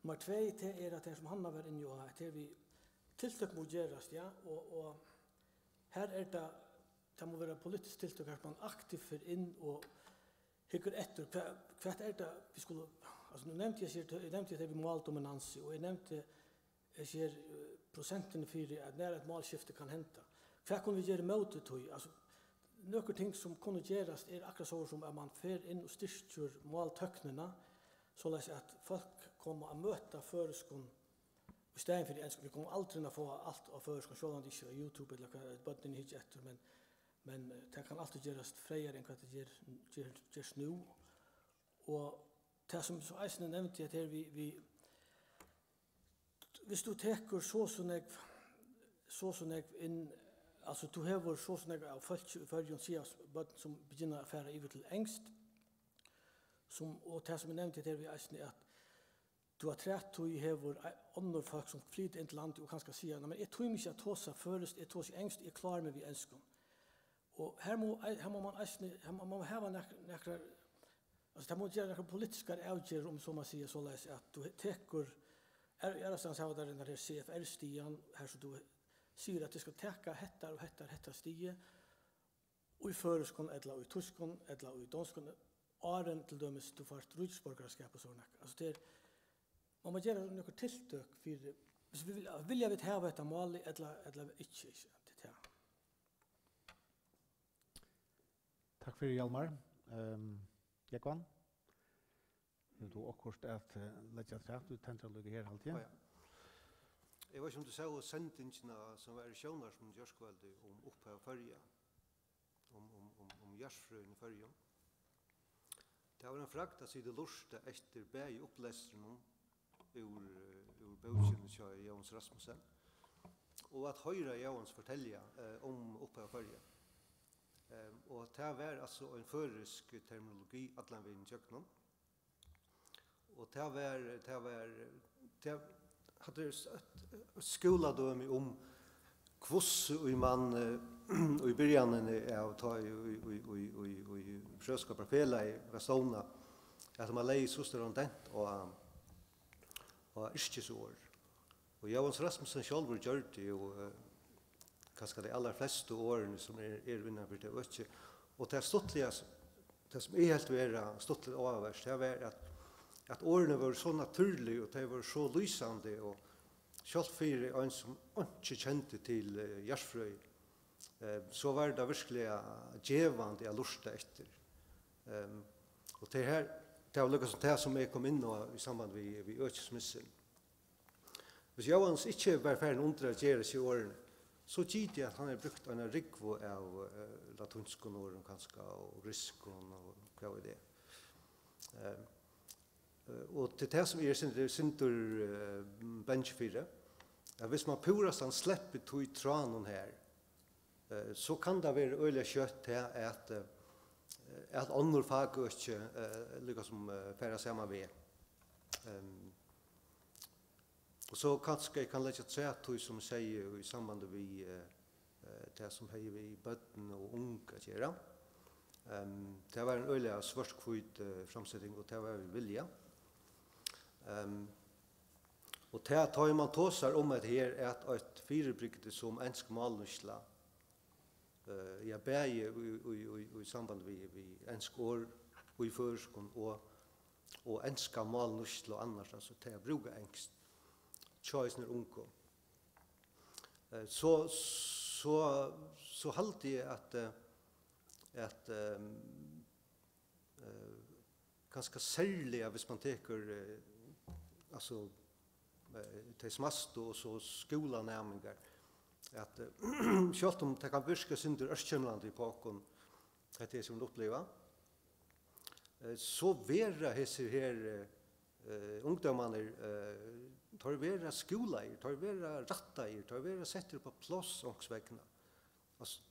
Nummar tvey, tað er, at tað, sum Hanna var inni á, at her við tiltøk mugu gerast, ja, og, og her er tað, tað má vera politiskt tiltøk, har man aktivt fer inn og hyggur eftir, hvat, hvat er tað, vit skulu, altso, nú nevndi eg, eg nevndi tað við máldominansi, og eg nevndi hesi her, eh, prosentini fyri, at nær eitt málskifti kann henda. Hvat kunnu vit gera ímóti tí? Altso, nøkur ting, sum kunnu gerast, er akkurát so, sum at man fer inn og styrkir máltøknina, soleiðis at fólk koma at møta føroyskum í staðin fyri enskum. Vit koma aldrin at fáa alt á føroyskum, sjálvandi ikki á YouTube, ella hvat børnini hyggja eftir, men, men, eh, tað kann altíð gerast frægari enn hvat tað ger, ger, gerst nú. Og tað, sum so eisini nevndi, at her við, við, viss tú tekur so og so nógv, so og so nógv inn, altso, tú hevur so og so nógv av fólki í Føroyum, siga s-, børn, sum begynna at fara yvir til enskt, sum, og tað sum eg nevndi her við eisini, at tú afturat tí hevur ei-, onnur fólk, sum flyta inn til landið og kanska siga: "Nei, men eg tími ikki at tosa føroyskt, eg tosi enskt, eg klári meg við enskum." Og her má, her má man eisini, her má man hava nak-, nakrar, altso, tað má gera nakrar politiskar avgerðir, um so má siga, soleiðis at tú he-, tekur, er, aðrastaðni hava teir henda her C F R-stigan, har sum tú sigur, at tey skal taka hetta og hetta og hetta stigið, í føroyskum ella í týskum ella í donskum, áðrenn til dømis tú fært ríkisborgarskap og so nakað. Altso, tað er, man má gera nøkur tiltøk fyri, viss vit vilja, vilja vit hava hetta málið ella, ella ikki, ikki? Tað er tað. Takk fyri, Hjalmar. Ehm, Jógvan, hevur tú okkurt at, eh, leggja afturat? Tú tendrar líka her, haldi eg. Á, ja. Eg veit ikki, um tú sá sendingina, sum var í sjónvarpinum í gjárkvøldið, um upphav Føroya, um, um, um, um jarðfrøðina í Føroyum. Tað var ein fragd at sita og lurta eftir bæði upplestrinum úr, eh, úr bókini hjá Jóannes Rasmussen, og at hoyra Jóannes fortelja, eh, um upphav Føroya. Ehm, og tað var altso ein føroysk terminologi allan vegin ígjøgnum. Og tað var, tað var, tað, hatta er eitt, eitt skúladømi um, hvussu í mann, eh, í byrjanini av, tá í, í, í Frøskaparfelagið var stovnað, at mann legði so stóran dent á, á yrkisorð. Og Jóannes Rasmussen sjálvur gjørdi jú, eh, kanska tey allarflestu orðini, sum er, eru innan fyri tað økið. Og tað stuttliga, s-, tað sum eg helt vera stuttligt og áhugavert, tað var, at, at orðini vóru so natúrlig, og tey vóru so lýsandi, og sjálvt fyri ein, sum einki kendi til, eh, jarðfrøði, eh, so var tað virkiliga gevandi at lurta eftir. Ehm, og tað her, tað var líka sum tað, sum eg kom inn á í samband við, við økismissin. Viss Jóannes ikki var farin undir at gera seg orðini, so giti eg, at hann hevði brúkt eina rúgvu av, eh, latínskum orðum kanska, og grikskum, og hvat veit eg. Ehm, eh, og til tað, sum eg eri sindur, sindur, eh, bangin fyri, at viss mann púrasta sleppur tí tráðnum her, eh, so kann tað vera øgiliga skjótt tað, at, eh, at onnur fakøki, eh, líka sum, eh, fara sama veg. Ehm, Og so kanska eg kann leggja afturat tí, sum eg segði í sambandi við, eh, eh, tað, sum hevði við børn og ung at gera. Ehm, tað var ein øgiliga svørt-hvít, eh, framseting, og tað var við vilja. Ehm, og tað, tá ið mann tosar um hetta her, at eitt fyribrigdi sum ensk málnýtsla, eh, ja, bæði í, í, í, í samband við, við ensk orð í føroyskum og, og enska málnýtslu annars, altso tey at brúka enskt hjá hesum ungu. Eh, so, so, so haldi eg at, eh, at, ehm, eh, kanska serliga, viss mann tekur, eh, altso, eh, tey smastu og so skúlanæmingar, at, eh, sjálvt um tað kann virka sindur ørkymlandi upp á okkum, hetta er sum vit uppliva, eh, so verða hesir her, eh, eh, ungdómarnir, eh, teir verða skúlaðir, teir verða rættaðir, teir verða settir upp á pláss onkursvegna. Altso,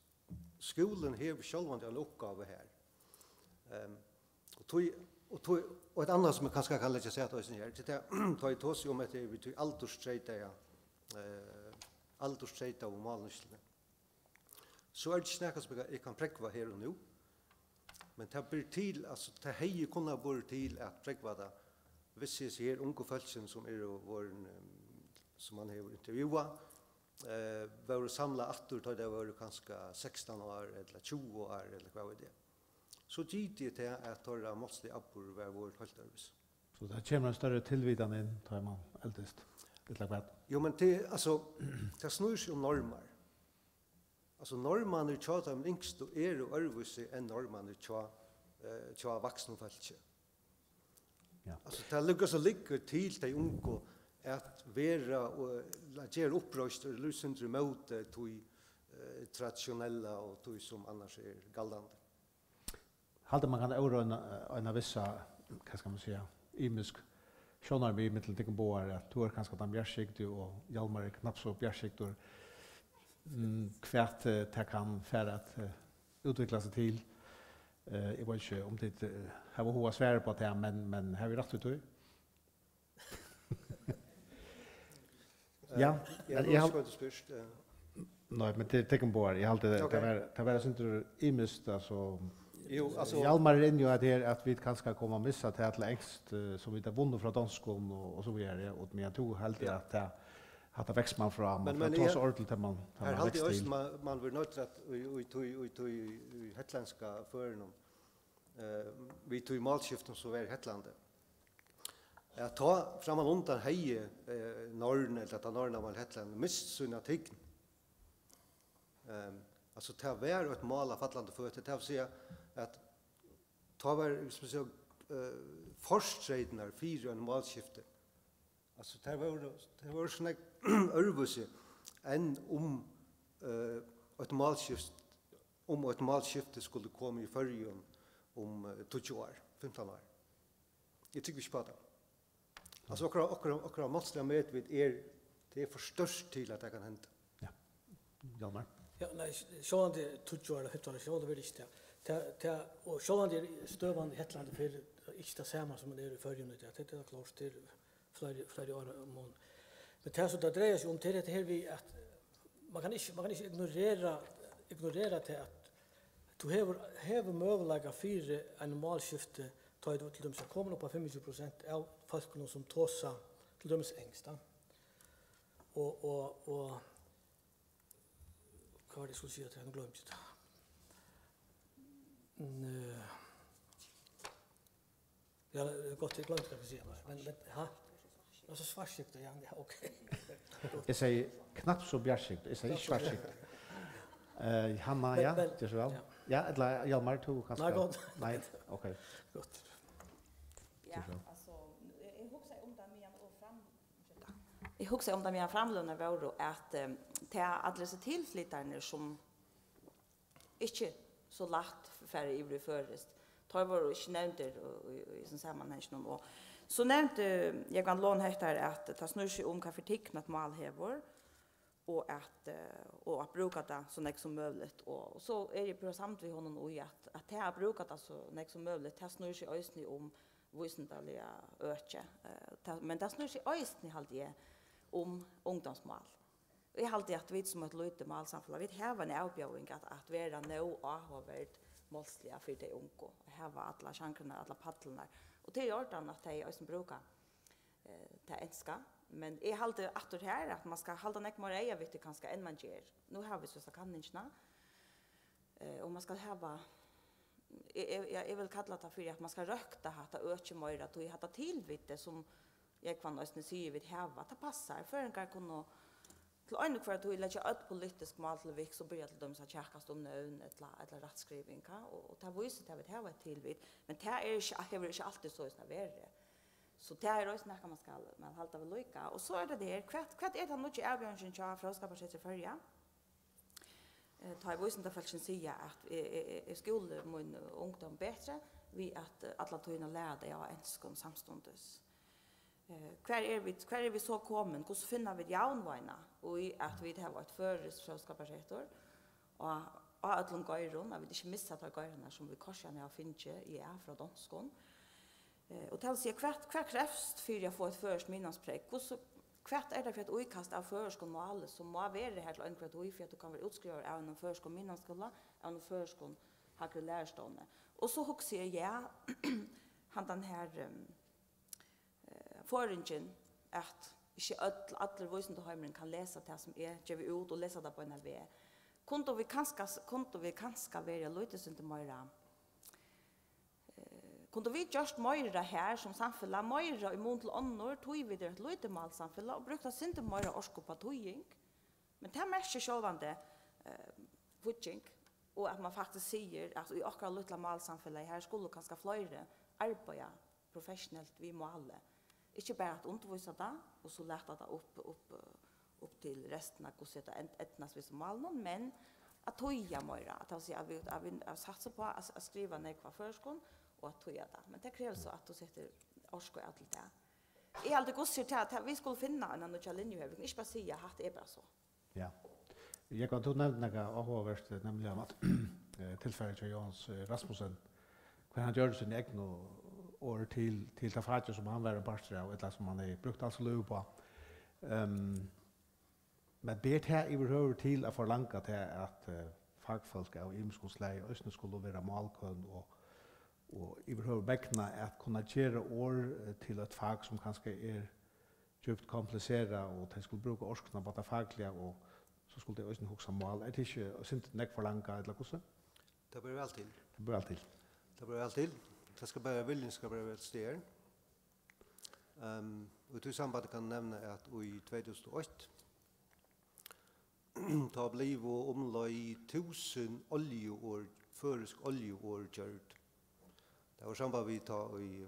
skúlin hevur sjálvandi eina uppgávu her. Ehm, og tí, og tí, og eitt annað, sum eg kanska kann leggja afturat eisini her, til tað, tá eg tosi um hetta við tí aldurstreytaða, eh, aldurstreytaðu málnýtsluni, so er tað ikki nakað, sum eg kann, eg kann prógva her og nú. Men tað ber til, altso, tað hevði kunnað borið til at prógva tað, viss hesi her ungu fólkini, sum eru vorðin, ehm, sum mann hevur intervjuað, eh, vóru samlað aftur, tá tey vóru kanska sekstan ár ella tjúgu ár, ella hvat veit eg. So giti eg tað, at teirra málsligi atburður var vorðin heilt øðrvísi. So tað kemur ein størri tilvitan inn, tá ið mann eldist, ella hvat? Jú, men tað, altso, tað snýr seg um normar. Altso, normarnir hjá teimum yngstu eru øðrvísi enn normarnir hjá, eh, hjá vaksnum fólki. Ja. Altso, tað liggur, so liggur til tey ungu at vera og at gera uppreistur, eitt lítið sindur ímóti tí, eh, traditionella og tí, sum annars er galdandi. Haldi, man kann óroyna, eh, eina vissa, hvat skal man siga, ymisk sjónarmið millum tykkum báðar, at tú ert kanska tann bjartskygdi og Hjalmar er knappt so bjartskygdur, mm, hvat, eh, tað kann fara at, eh, útvikla seg til. Eh, eg veit ikki, um tit, eh, hava hug at svara upp á tað, men, men havi eg rætt í tí? Ja, eh, ja, men eg hal- Nei, men tað tekur bara. Eg haldi, tað var, tað var eitt sindur ymiskt, altso. Jú, altso Hjalmar er inni á at her, at vit kanska koma at missa tað til enskt, eh, sum vit hava vunnið frá donskum og, og so víðari, ja, og meðan tú heldur at tað, hatta veksur man frá, man Men, fær men tosa eg, ordentligt, tá man, tá her man haldi eg veksur eisini, til. Man, man verður noyddur at í, í, í, í, í, í hetlendska førinum, eh, við tí málskiftum sum var í Hetlandi. At tá frammanundan hevði, eh, norn, ella at norn var í Hetlandi, mist sína tign. Ehm, altso, tað var eitt mál á fallandi føtur, tað vil siga at tá var, hvis man sigur, eh, fortreytirnar fyri einum málskifti, altso, tær vóru, tær vóru so nógv øðrvísi enn um, eh, eitt málskift, um eitt málskifti skuldi koma í Føroyum um, eh, tíggju ár, fimtan ár. Eg trúgvi ikki á tað. Altso, okkara, okkara, okkara málsliga metvit er, tað er for stórt til, at tað kann henda. Ja. Hjalmar? Ja, nei, sj-, sjálvandi er tíggju ár ella fimtan ár, sjálvandi verður ikki tað. Tað, tað, og sjálvandi er støðan í Hetlandi fyri ikki tað sama sum hon er í Føroyum í dag. Tað, tað er klárt, tað er fleiri, fleiri ár um hon. Men tað sum tað dreiar seg um, tað er hetta her við, at man kann ikki, man kann ikki ignorera, ignorera tað, at tú hevur, hevur møguleika fyri einum málskifti, tá ið tú til dømis er komin upp á fimmogtjúgu prosent av fólkunum, sum tosa til dømis enskt, tá. Og, og, og, hvat var tað, eg skuldi siga til teg? Nú gloymdi eg tað. Mm, eh, ja, tað er gott, eg gloymdi, hvat eg skuldi siga, men, men, ha? Altso, svartsýnt, ja, ja, ok. Eg sigi knappt so bjartskygd, eg sigi ikki svartsýnt. Eh, Hanna, men, ja, men, ger so væl. Ja. Ja, ella Hjalmar, tú kanska? Nei, gott. Nei, ok. Gott. Ja, ger so væl. Altso, eg, eg hugsaði um tað meðan og fram-, eg hugsaði um tað meðan framløgurnar vóru, at, eh, tað allir hesir tilflytararnir, sum ikki so lætt fara yvir í føroyskt. Teir vóru ikki nevndir í, í, í hesum samanhanginum. Og so nevndi Jógvan Lon hetta, at tað snýr seg um, hvat fyri tign eitt mál hevur, og at, eh, og at brúka tað so nógv sum møguligt. Og, og so eri eg púra samd við honum í, at, at tað at brúka tað so nógv sum møguligt, tað snýr seg eisini um vísindaliga øki. Eh, tað, men tað snýr seg eisini, haldi eg, um ungdómsmál. Eg haldi, at vit sum eitt lítið málsamfelag, vit hava eina avbjóðing at, at vera nóg áhugaverd málsliga fyri tey ungu, at hava allar sjangrarnar, allar pallirnar. Og tað er í ordan, at tey eisini brúka, eh, tað enska. Men eg haldi aftur her, at man skal halda nógv meira eyga við tí kanska, enn man ger. Nú hava vit so hesa kanningina. Eh, og man skal hava, eg, eg, eg, eg vil kalla tað fyri, at man skal røkta hatta økið meira, tí hatta tilvitið, sum Jógvan eisini sigur, vit hava, tað passar. Føroyingar kunnu til ein og hvørja tíð leggja øll politisk mál til viks og byrja til dømis at kjakast um nøvn ella, ella rættskriving, ha? Og, og tað vísir tað, vit hava eitt tilvit. Men tað er ikki, hevur ikki altíð soleiðis verið. So tað er eisini nakað, man skal, man halda við líka. Og so er tað tað her, hvat, hvat er tann nýggja avbjóðingin hjá Fróðskaparsetri Føroya? Eh, tá ið vísindafólkini siga, at eg, eg, eg, eg skúli mín ungdóm betri við at, eh, alla tíðina læra tey á enskum samstundis. Eh, hvar eru vit, hvar eru vit so komin? Hvussu finna vit javnvágina í, at vit hava eitt føroyskt fróðskaparsetur á, á øllum geirum, at vit ikki missa teir geirarnar, sum vit kortini hava fingið, ja, frá donskum? Eh, og tað vil siga, hvat, hvat krevst fyri at fáa eitt føroyskt miðnámsprógv? Hvussu, hvat er tað fyri eitt íkast av føroyskum máli, sum má vera har til ein hvønn tíð, fyri at tú kann vera útskrivaður av einum føroyskum miðnámsskúla, av einum føroyskum hægri lærustovni? Og so hugsi eg, ja, handan her, ehm, eh, føringin, at ikki øll, allur vísindaheimurin kann lesa tað, sum eg gevi út, og lesa tað beinan veg. Kundu vit kanska, kundu vit kanska verið eitt lítið sindur meira, eh, kundu vit gjørt meira her sum samfelag, meira í mun til onnur, tí vit eru eitt lítið málsamfelag, og brúkt eitt sindur meira orku upp á týðing? Men tað merkir sjálvandi, eh, fígging, og at man faktiskt sigur, at í okkara lítla málsamfelagi, har skulu kanska fleiri arbeiða professionelt við málið. Ikki bara at undirvísa tað, og so lata tað upp, upp, upp til restina, hvussu hetta end-, eydnast við hesum málunum, men at týða meira, at, tað vil siga, at vit, at vit, at satsa upp á at, at skriva nógv á føroyskum og at týða tað. Men tað krevur so, at tú setur orku av til tað. Eg haldi, hvussu er tað, tað, vit skulu finna eina nýggja linju her. Vit kunnu ikki bara siga, at hatta er bara so. Ja. Jógvan, tú nevndi nakað áhugavert, eh, nemliga at, eh, tilfarið hjá Jóans, eh, Rasmussen, Men hann gjørdi síni egnu orð til, til tað fakið, sum hann var ein partur av, ella sum hann hevði brúkt alt sítt lív uppá. Ehm, men ber tað yvirhøvur til at forlanga tað, at, eh, fakfólk av ymiskum slagi eisini skulu vera málkøn og, og yvirhøvur megna at kunna gera orð, eh, til eitt fak, sum kanska er djúpt kompliserað, og tey skulu brúka orkuna upp á tað fakliga, og so skulu tey eisini hugsa mál. Er tað ikki eitt sindur nógv forlangað, ella hvussu? Tað ber væl til. Tað ber væl til. Tað ber væl til. Tað skal bara, viljin skal bara vera til staðar. Ehm, og í tí sambandi kann eg nevna, at í tvey túsund og eitt, tá blivu umleið túsund oljuorð, føroysk oljuorð gjørd. Tað var samband við, tá ið,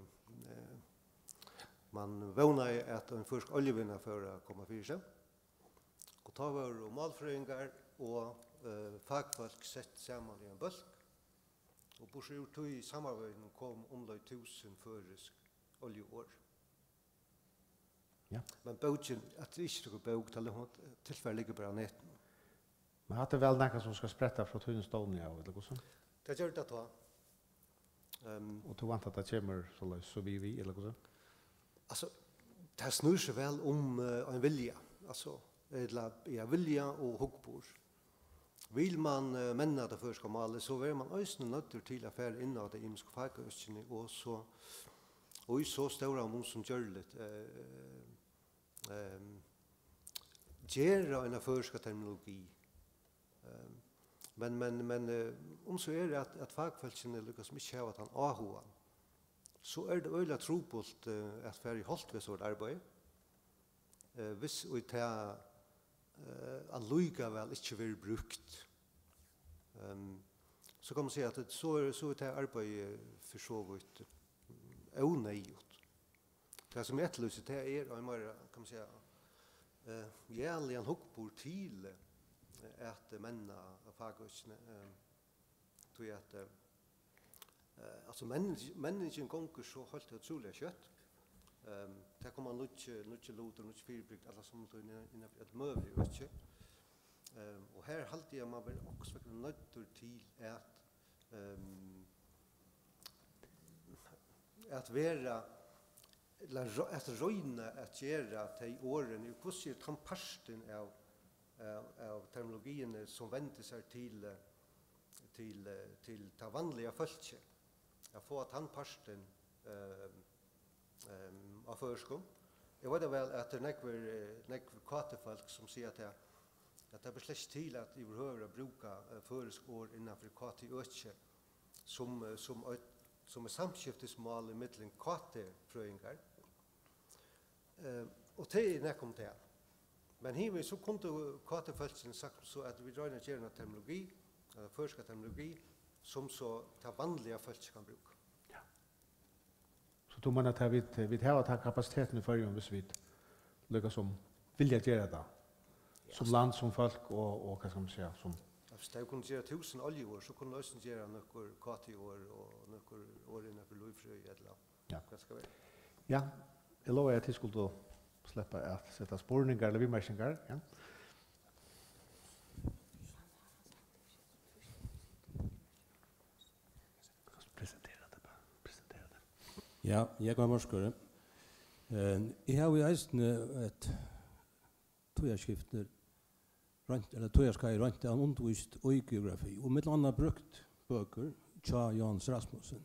eh, man vónaði, at ein føroysk oljuvinna fór at koma fyri seg. Og tá vóru málfrøðingar og, eh, fakfólk sett saman í ein bólk, og burtur úr tí samanburðinum kom umleið túsund føroysk oljuorð. Ja. Men bókin, at tað er ikki nøkur bók, tað er, tilfarið liggur bara á netinum. Men hatta er væl nakað, sum skal spretta frá tínum stovni av, ella hvussu? Tað ger tað tá. Ehm. Og tú væntar, at tað kemur soleiðis, so við, við, ella hvussu? Altso, tað snýr seg væl um, eh, ein vilja, altso, ella, ja, vilja og hugburð. Vil man, eh, menna tað føroyska málið, so verður man eisini noyddur til at fara inn á tey ymisku fakøkini og so, og í so stóran mun sum gjørligt, eh, ehm, gera eina føroyska terminologi. Ehm, men, men, men, eh, um so er at, at fakfólkini líka sum ikki hava tann áhugan, so er tað øgiliga trupult, eh, at fara í holt við so eitt arbeiði, eh, hvis og tað, eh, allíkavæl ikki verður brúkt. Ehm, so kann man siga, at so er, so er tað arbeiðið fyri so vítt, mm, óneyðugt. Tað, sum eg eftirlýsi, tað er ein meira, kann man siga, eh, jaligan hugburð til, eh, at menna fakøkini, eh, tí at, eh, eh, altso, menning-, menningin gongur so heilt ótrúliga skjótt. Ehm, tað koma nýggj-, nýggir lutir, nýggj fyribrigdi, alla samtíðina innan, innan fyri øll møgulig øki. Ehm, og her haldi eg, at man verður okkurt vegna noyddur til at, ehm, at vera, ella ro-, at royna at gera tey orðini, hvussu er tann partin av, av, av terminologiini, sum vendir sær til, eh, til, eh, til tað vanliga fólkið, at fáa tann partin, eh, ehm, á føroyskum. Eg veit væl, at tað er nógvir, eh, nógv K T-fólk, sum siga, at tað, at tað ber slett ikki til at yvirhøvur at brúka, eh, føroysk orð innan fyri K T-økið sum, eh, sum eitt, sum eitt samskiftismál ímillum K T-frøðingar. Eh, og tað er nakað um tað. Men hinvegin so kundu K T-fólkini sagt so, at vit royna at gera eina terminologi, eh, føroyska terminologi, sum so tað vanliga fólkið kann brúka. Ja. So tú meinar, at vit, vit hava ta kapasitetin í Føroyum, hvis vit líka sum vilja gera tað? Ja. Sum land, sum fólk og, og, hvat skal man siga, sum... Ja, hvis tey kunnu gera túsund oljuorð, so kunnu tey eisini gera nøkur K T-orð og nøkur orð innan fyri lívfrøði ella... Ja. Hvat skal vera? Ja, eg lovaði, at tit skuldu sleppa at seta spurningar ella viðmerkingar. Ja. Kanst presentera teg bara. Presentera teg. Ja, eg kann morskere. Eh, eg havi jú eisini eitt tíðarskifti roynt, ella tíðarskeið roynt at undirvíst í geografi, og millum annað brúkt bøkur hjá Jóhannes Rasmussen.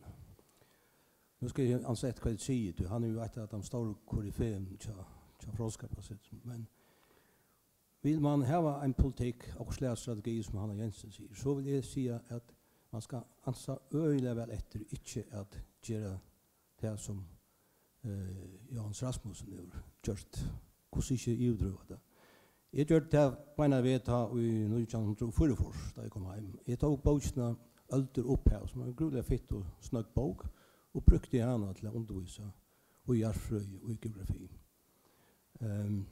Nú skal eg ansa eftir, hvat eg sigi, tí hann er jú eitt av teimum stóru koryfeum hjá, hjá Fróðskaparsetrinum, men vil man hava ein politikk, okkurt slag strategi, sum Hanna Jensen sigur, so vil eg siga, at man skal ansa øgiliga væl eftir, ikki at gera tað, sum, eh, Jóhannes Rasmussen hevur gjørt. Hvussu ikki yvirdrøva tað? Eg gjørdi tað beinan veg tá í nítjan hundrað og fýraogfýrs, tá eg kom heim. Eg tók bókina Øldir og upphav, sum er ein grúiliga fitt og snøgg bók, og brúkti hana til at undirvísa í jarðfrøði og í geografi. Ehm,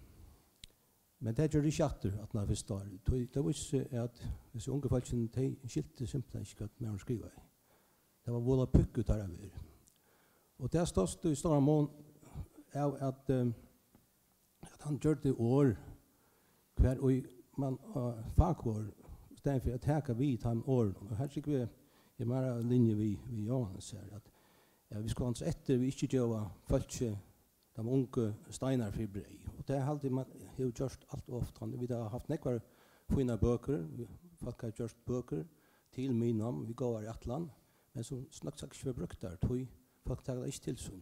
Men tað gjørdi eg ikki aftur, aftan á fyrsta árið. Tí tað vísti seg, at hesi ungu fólkini, tey skiltu simpelthen ikki, hvat maðurin skrivaði. Tað var vola púkk út teirra verð. Og tað stóðst í stóran mun av, at, eh, at hann gjørdi orð, hvar í man, eh, fakorð, í staðin fyri at taka við teimum orðunum. Og her trúgvi eg, Tað er meira á linju við, við Jóhannes her, at, ja, vit skulu ansa eftir, vit ikki geva fólki, teimum ungu, steinar fyri breyð. Og tað haldi eg, man hevur gjørt alt ov ofta. Vit hava havt nógvar fínar bøkur, vit, fólk hava gjørt bøkur til miðnám við góðari ætlan, men sum snøgt sagt ikki verða brúktar, tí fólk taka tað ikki til sín.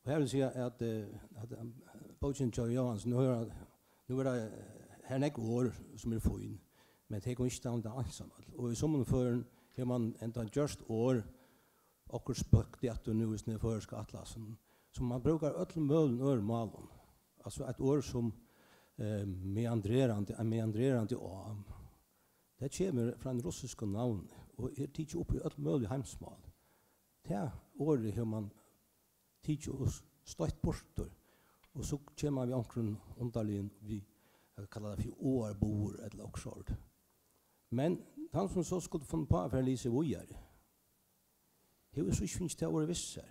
Og her vil eg siga, at, eh, at, eh, bókin hjá Jóhansen, nú er, nú er tað, eh, her er nógv orð, sum eru fín, men tey kunnu ikki standa einsamøll. Og í summum førum hevur man enntá gjørt orð, okkurt spøkt í aftur nú í sinni føroyska atlasin, sum man brúkar í øllum møguligum øðrum málum. Altso eitt orð sum, eh, meandrerandi, ein meandrerandi á. Tað kemur frá einum russiskum navni og er tikið upp í øll møgulig heimsmál. Tað orðið hevur man tikið og s-, stoytt burtur, og so kemur man við onkrum undarligum, vit kalla tað fyri áarbugur ella okkurt sovorðið. Men tann, sum so skuldi funnið uppá at fara at lesa víðari, hevur so ikki fingið tað orðið við sær.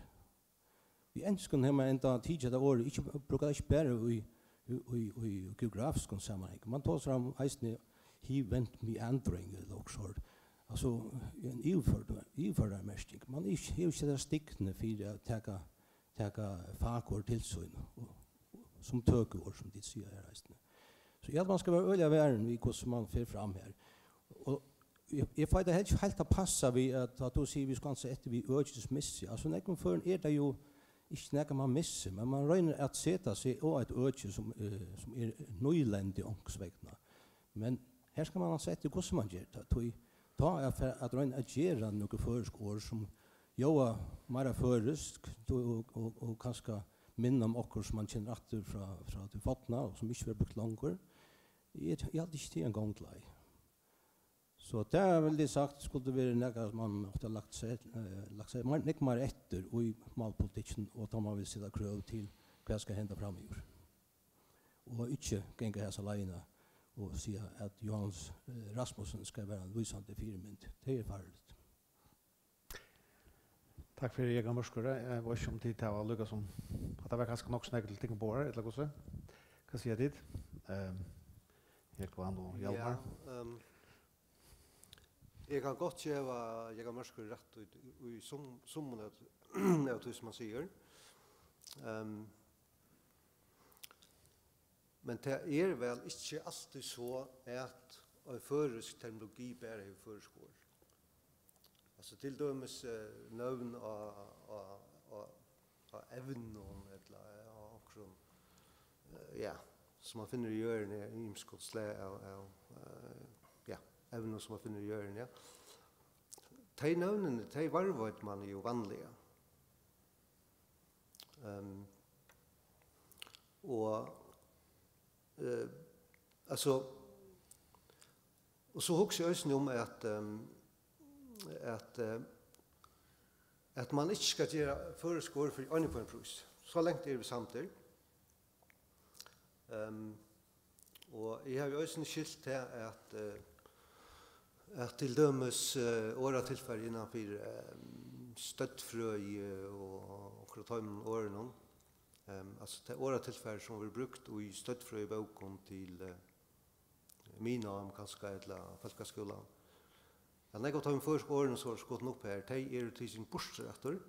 Í enskum hevur man enntá tikið hetta orðið, ikki, brúkar tað ikki bara í, í, í, í geografiskum samanhangi. Man tosar um eisini, "He went meandering," ella okkurt sovorðið. Altso, ein yvirførd-, yvirførari merking. Man ikki, hevur ikki tað stikni fyri at taka, taka fakorð til sín, og, og sum tøkuorð, sum tit siga her eisini. So eg haldi, man skal vera øgiliga varin við, hvussu man fer fram her. Og eg, eg fái tað helst heilt at passa við, at, at tú sigur, vit skulu ansa eftir við økismissi. Altso, í nógvum førum er tað jo ikki nakað, man missir, men man roynir at seta seg á eitt øki, sum, eh, sum er nýlendi onkursvegna. Men her skal man ansa eftir, hvussu man ger tað. Tí tá er fer at royna at gera nøkur føroysk orð, sum ljóða meira føroysk, tú, og, og, og kanska minna um okkurt, sum man kennir aftur frá, frá tí forna, og sum ikki verður brúkt longur. Eg, eg haldi ikki, tað er ein gongd leið. So tað vil eg sagt, skuldi verið nakað, man átti at lagt seg, eh, lagt seg meir, nógv meir eftir í málpolitikkin, og tá man vil seta krøv til, hvat skal henda framyvir. Og ikki ganga hasa leiðina og siga, at Jóhannes, eh, Rasmussen skal vera ein lýsandi fyrimynd. Tað er farligt. Takk fyri, Jógvan Mørkur. Eg veit ikki, um tit hava líka sum, at tað var kanska nokk so nógv til ting borðið, ella hvussu? Hvat siga tit? Ehm, Jógvan og Hjalmar? Ja, ehm, eg kann gott geva Jógvan Mørkur rætt í, í sum, summum av, av tí, sum hann sigur. Ehm, Men tað er væl ikki altíð so, at ein føroysk terminologi bara hevur føroysk orð. Altso, til dømis, eh, nøvn á, á, á, á evnum ella á onkrum, eh, ja, sum man finnur í jørðini, ymiskum slag av, av, eh, ja, evnum, sum man finnur í jørðini, ja. Tey nøvnini, tey varðveitir man jo vanliga. Ehm, og, eh, altso, og so hugsi eg eisini um, at, ehm, at, eh, at man ikki skal gera føroysk orð fyri einhvønn prís. So langt eru vit samdir. Ehm, og eg havi eisini skilt tað, at, eh, at til dømis, eh, orðatilfarið innan fyri, ehm, støddfrøði og okkurt av teimum orðunum, ehm, altso tað orðatilfarið, sum verður brúkt í støddfrøðibókum til, eh, miðnám kanska, ella fólkaskúlan, at nógv av teimum føroysku orðunum, sum eru skotin upp her, tey eru tikin burtur aftur.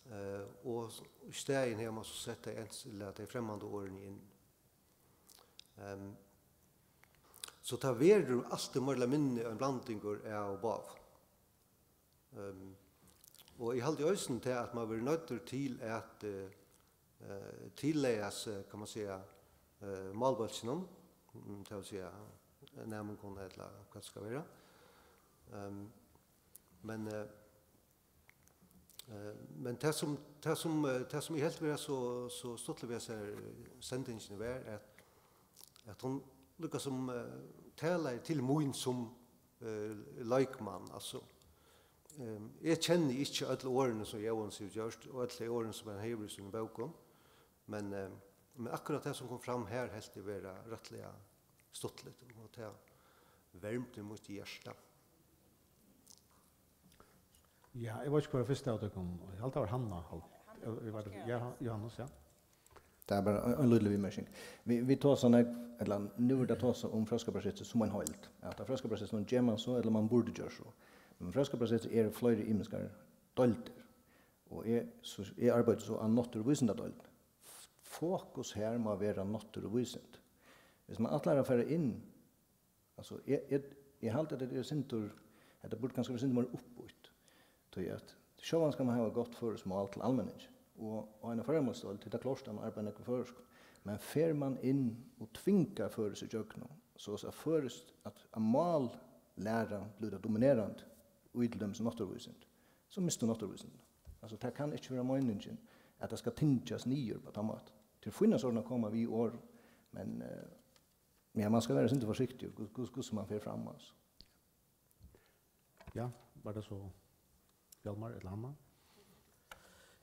Eh, og s-, í staðin hevur man so sett tey ens-, ella tey fremmandu orðini inn. Ehm, so tað verður altíð meira ella minni ein blandingur av báðum. Ehm, og eg haldi eisini tað, at man verður noyddur til at, eh, eh, tillaga seg, kann man siga, eh, málbólkinum, mm, tað vil siga, næmingunum ella hvat tað skal vera. Ehm, men, eh, Eh, men tað sum, tað sum, eh, tað sum eg helt vera so, so stuttligt við hesari sendingini var, at, at hon líkasum, eh, talaði til mín sum, eh, leikmann, altso. Ehm, eg kenni ikki øll orðini sum Jóhannes hevur gjørt, og øll tey orðini sum hann hevur í sínum bókum, men, eh, men akkurát tað sum kom fram her helt eg vera rættiliga stuttligt, og tað vermdi mítt hjarta. Ja, eg veit ikki, hvør er fyrst av tykkum. Eg haldi, tað var Hanna. Hal-, eg, eg veit ikki. Ja, Johannes, ja. Tað er bara ein, ein lítil viðmerking. Vit, vit tosa nógv, ella nú er tað tosað um Fróðskaparsetrið sum ein heild. At Fróðskaparsetrið, nú ger mann so, ella mann burdi gjørt so. Men Fróðskaparsetrið er fleiri ymiskar deildir. Og eg, so, eg arbeiddi so á náttúruvísindadeild. F-, fokus her má vera náttúruvísind. Viss mann ætlar at fara inn, altso, eg, eg, eg haldi, at tað er sindur, at tað burdi kanska vera sindur meira uppbýtt. Tí at sjálvandi skal mann hava gott føroyskt mál til almenning. Og, og á eini føroyamálsdeild, tí tað er klárt, at mann arbeiðir nógv við føroyskum. Men fer mann inn og tvingar føroyskt ígjøgnum, so at føroyskt, at, at mállæra blívur tað dominerandi í til dømis náttúruvísind, so mistur náttúruvísindin. Altso, tað kann ikki vera meiningin, at tað skal tyngjast niður á tann mátan. Tað er fínt at koma við orð, men, eh, ja, mann skal vera sindur forsiktigur, hvus-, hvus-, hvussu mann fer fram, altso. Ja, var tað so Hjalmar ella Hanna?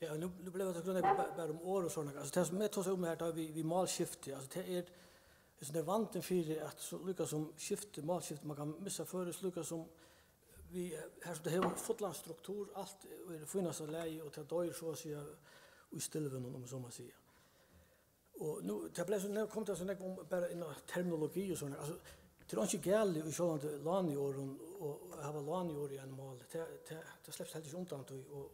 Ja, nú, nú bleiv tað grundað bara, bara um orð og sovorðið. Altso, tað sum eg tosaði um her, tá við, við málskifti, altso, tað er, hesin er vandin fyri at so, líka sum skifti, málskifti, mann kann missa føroyskt, líka sum við, her sum tað hevur fullan struktur, alt er í fínasta lagi, og tað doyr, so at siga, í stilvinum, um so má siga. Og nú, tað bleiv so, nú kom tað so nógv um bara inn á terminologi og sovorðið. Altso, tað er einki galið í sjálvandi lániorðum og, og hava lániorð í einum máli. Tað, tað, tað slepst heldur ikki undan tí. Og,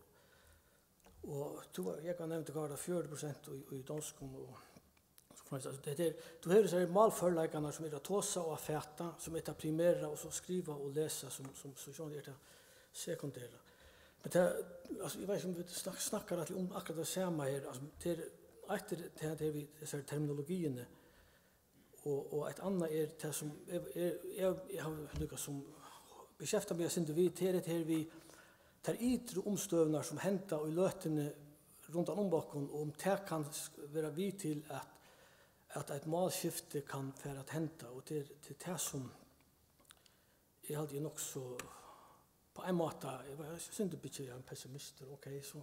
og tú var, eg kann nevna, hvat var tað, fjøruti prosent í, í donskum og so framvegis. Altso, tað er, tú hevur hesar málførleikarnar sum er at tosa og at fata, sum er tað primera, og so skriva og lesa sum, sum, sum sjálvandi er tað sekundera. Men tað, altso, eg veit ikki, um vit snak-, snakkar allir um akkurát tað sama her. Altso, tað er, eitt er tað, tað er við hesari terminologiini, og, og eitt annað er tað, sum eg, eg, eg, eg havi líka sum beskæftigað meg eitt sindur við, tað er hetta her við tær ytru umstøðurnar, sum henda í løtuni rundan um okkum, og um tað kann s-, vera við til, at, at eitt málskifti kann fara at henda, og tað er, tað er tað, sum eg haldi, eg nokk so, á ein máta, eg var, eg syndir bitur, eg eri ein pessimistur, ok, so.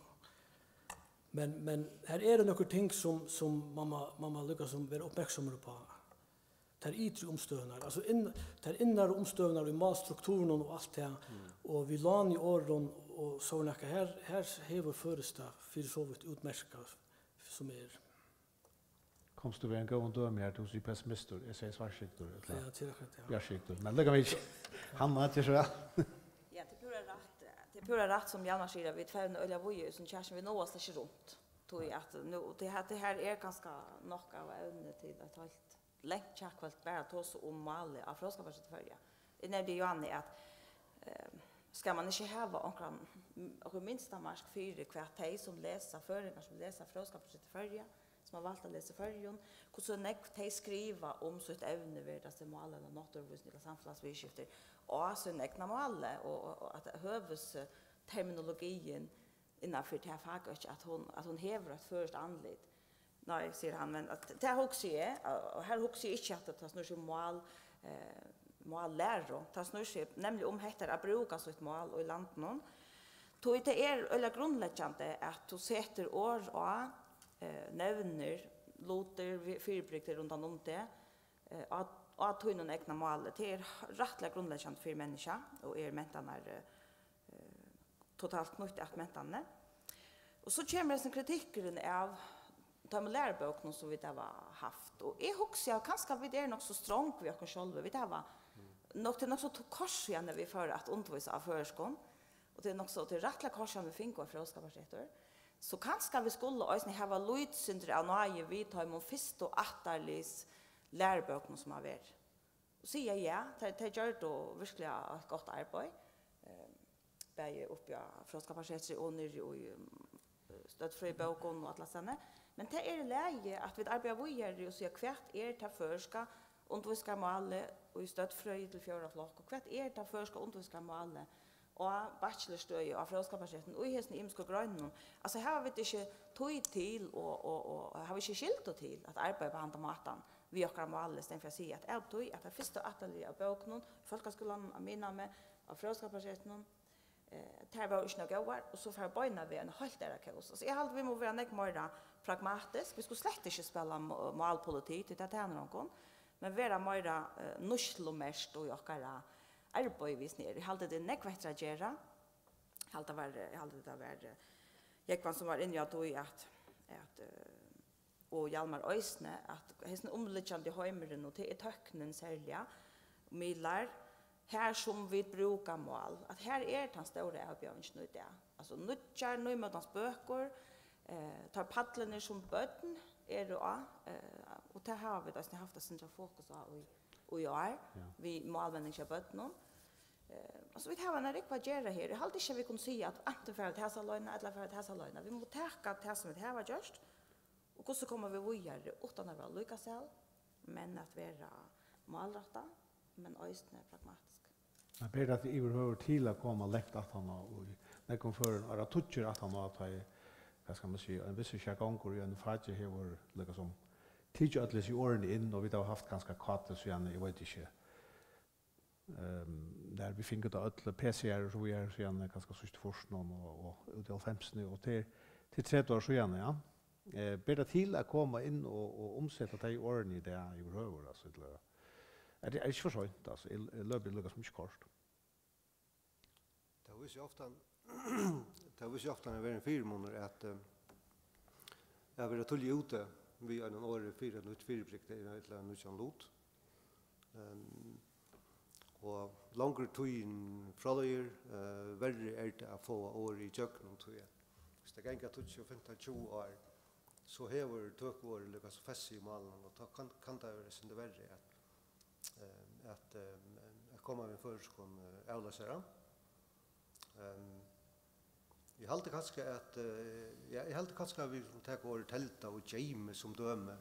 Men, men her eru nøkur ting, sum, sum man má, man má líka sum vera uppmerksamur uppá. Tær ytru umstøðurnar, altso inn, tær innaru umstøðurnar í málstrukturinum og alt tað, mm, og við lániorðum og so nakað, her, her hevur føroyskt tað fyri so vítt útmerkað, sum er. Komst tú við ein góðan dømi her, tú sigur pessimistur, eg sigi svartskygdur, ella, ja, tað er akkurát, ja, bjartskygdur, men líka mikið. Hanna, tað er so væl. Ja, tað er púra rætt, tað er púra rætt, sum Hjalmar sigur, at vit fara øgiliga víða í hesum kjakinum, vit náa slett ikki runt. Tí at nú, tað her, tað her er kanska nokk av evni til eitt heilt langt kjakkhvøld bara at tosa um málið á Fróðskaparsetri Føroya. Eg nevndi jú áðni, at, eh, skal mann ikki hava onkran, onkra minstamark fyri, hvat tey, sum lesa, føroyingar, sum lesa Fróðskaparsetur Føroya, sum hava valt at lesa í Føroyum, hvussu nógv tey skriva um sítt evni, veri tað seg mál ella náttúruvísindi ella samfelagsviðurskifti, á sínum egna máli, og, og, og at høvuðsterminologiin innan fyri tað fakøkið, at hon, at hon hevur eitt føroyskt andlit. Nei, sigur hann, men at, tað hugsi eg, og her hugsi eg ikki, at tað snýr seg um mál, eh, mállæru. Tað snýr seg nemliga um hetta at brúka sítt mál í landinum. Tí tað er øgiliga grundleggjandi, at tú setir orð á, eh, nevnir lutir, vi-, fyribrigdi rundan um teg, eh, á, á tínum egna máli. Tað er rættiliga grundleggjandi fyri menniskja og er mentanar, eh, eh, totalt knýtt at mentanini. Og so kemur hesin kritikkurin av teimum lærubókunum, sum vit hava havt. Og eg hugsi, at kanska vit eru nokk so strong við okkum sjálvi. Vit hava nokk, tað er nokk so to-, kort síðan, at vit fóru at undirvísa á føroyskum. Og tað er nokk so, tað er rættiliga kort síðan, vit fingu eitt fróðskaparsetur. So kanska vit skulu eisini hava lítið sindur av náði við teimum fyrstu ættarliðs lærubókunum, sum hava verið. Og siga ja, tey, tey gjørdu virkliga eitt gott arbeiði, eh, bæði uppi á Fróðskaparsetri og niðri í, um, støddfrøðibókum og allastaðni. Men tað er í lagi, at vit arbeiða víðari og siga, hvat er tað føroyska undirvísingarmálið í støddfrøði til fjórða flokk, og hvat er tað føroyska undirvísingarmálið á bachelorstøði á Fróðskaparsetrinum í hesum ymisku greinunum? Altso, hava vit ikki tíð til og, og, og hava ikki skyldu til at arbeiða upp á handan mátan við okkara máli, í staðin fyri at siga, at av tí at tað fyrsta ættarliðið av bókunum í fólkaskúlanum, á miðnámi, á Fróðskaparsetrinum, eh, tær vóru ikki nóg góðar, og so fara beinan veg ein heilt aðra kós. Altso, eg haldi, vit mugu vera nógv meira pragmatisk. Vit skulu slett ikki spæla m-, málpolitikk, tí tað tænir onkum, men vera meira, eh, nýtslumerkt í okkara arbeiði, viss nær. Eg haldi, tað er nógv eftir at gera. Eg haldi, tað var, eg haldi, tað var, eh, Jógvan, sum var inni á tí, at, at, eh, og Hjalmar eisini, at hesin umliggjandi heimurin, og tað er tøknin serliga, miðlar, har sum vit brúka mál, at har er tann stóra avbjóðingin í dag. Altso nýggjar, nýmótans bøkur, eh, teir pallarnir sum børn eru á, eh, og tað hava vit eisini havt eitt sindur av fokus á í, í ár, ja, við málvenjing hjá børnum. Eh, altso, vit hava eina rúgvu at gera her. Eg haldi ikki, at vit kunnu siga, at antin fara vit hasa leiðina, ella fara vit hasa leiðina. Vit mugu taka tað, sum vit hava gjørt, og hvussu koma vit víðari, uttan at vera líkasæl, men at vera málrættað, men eisini pragmatisk. Men ber tað yvirhøvur til at koma langt aftan á í nógvum førum, er tað tíggju ár aftan á, tá ið, hvat skal man siga, ein vissur sjargongur í einum faki hevur líkasum tikið øll hesi orðini inn, og vit hava havt kanska K T síðani, eg veit ikki, ehm, nær vit fingu tað øll, P C-ar og so víðari síðani, kanska síðst í fýrsunum og, og út í hálvfemsini, og til, til tretivu ár síðani, ja. Eh, ber tað til at koma inn og, og umseta tey orðini í dag yvirhøvur, altso, ella, er tað, er tað ikki for seint, altso, er, er løpið líkasum ikki koyrt? Tað vísir ofta, tað vísir ofta at vera ein fyrimunur at, eh, at vera tíðliga úti við einum orði fyri eitt nýtt fyribrigdi ella ein nýggjan lut. Ehm, og longri tíðin fráleiðir, eh, verri er tað at fáa orð í gjøgnum, tí at viss tað ganga tíggju, fimtan, tjúgu ár, so hevur tøkuorðið líka so fest seg í málinum, og tá kann, kann tað vera eitt sindur verri at, eh, at, eh, at koma við føroyskum, eh, avloysara. Ehm, eg haldi kanska at, eh, ja, eg haldi kanska at vit kunnu taka orðið telda og geymi sum dømi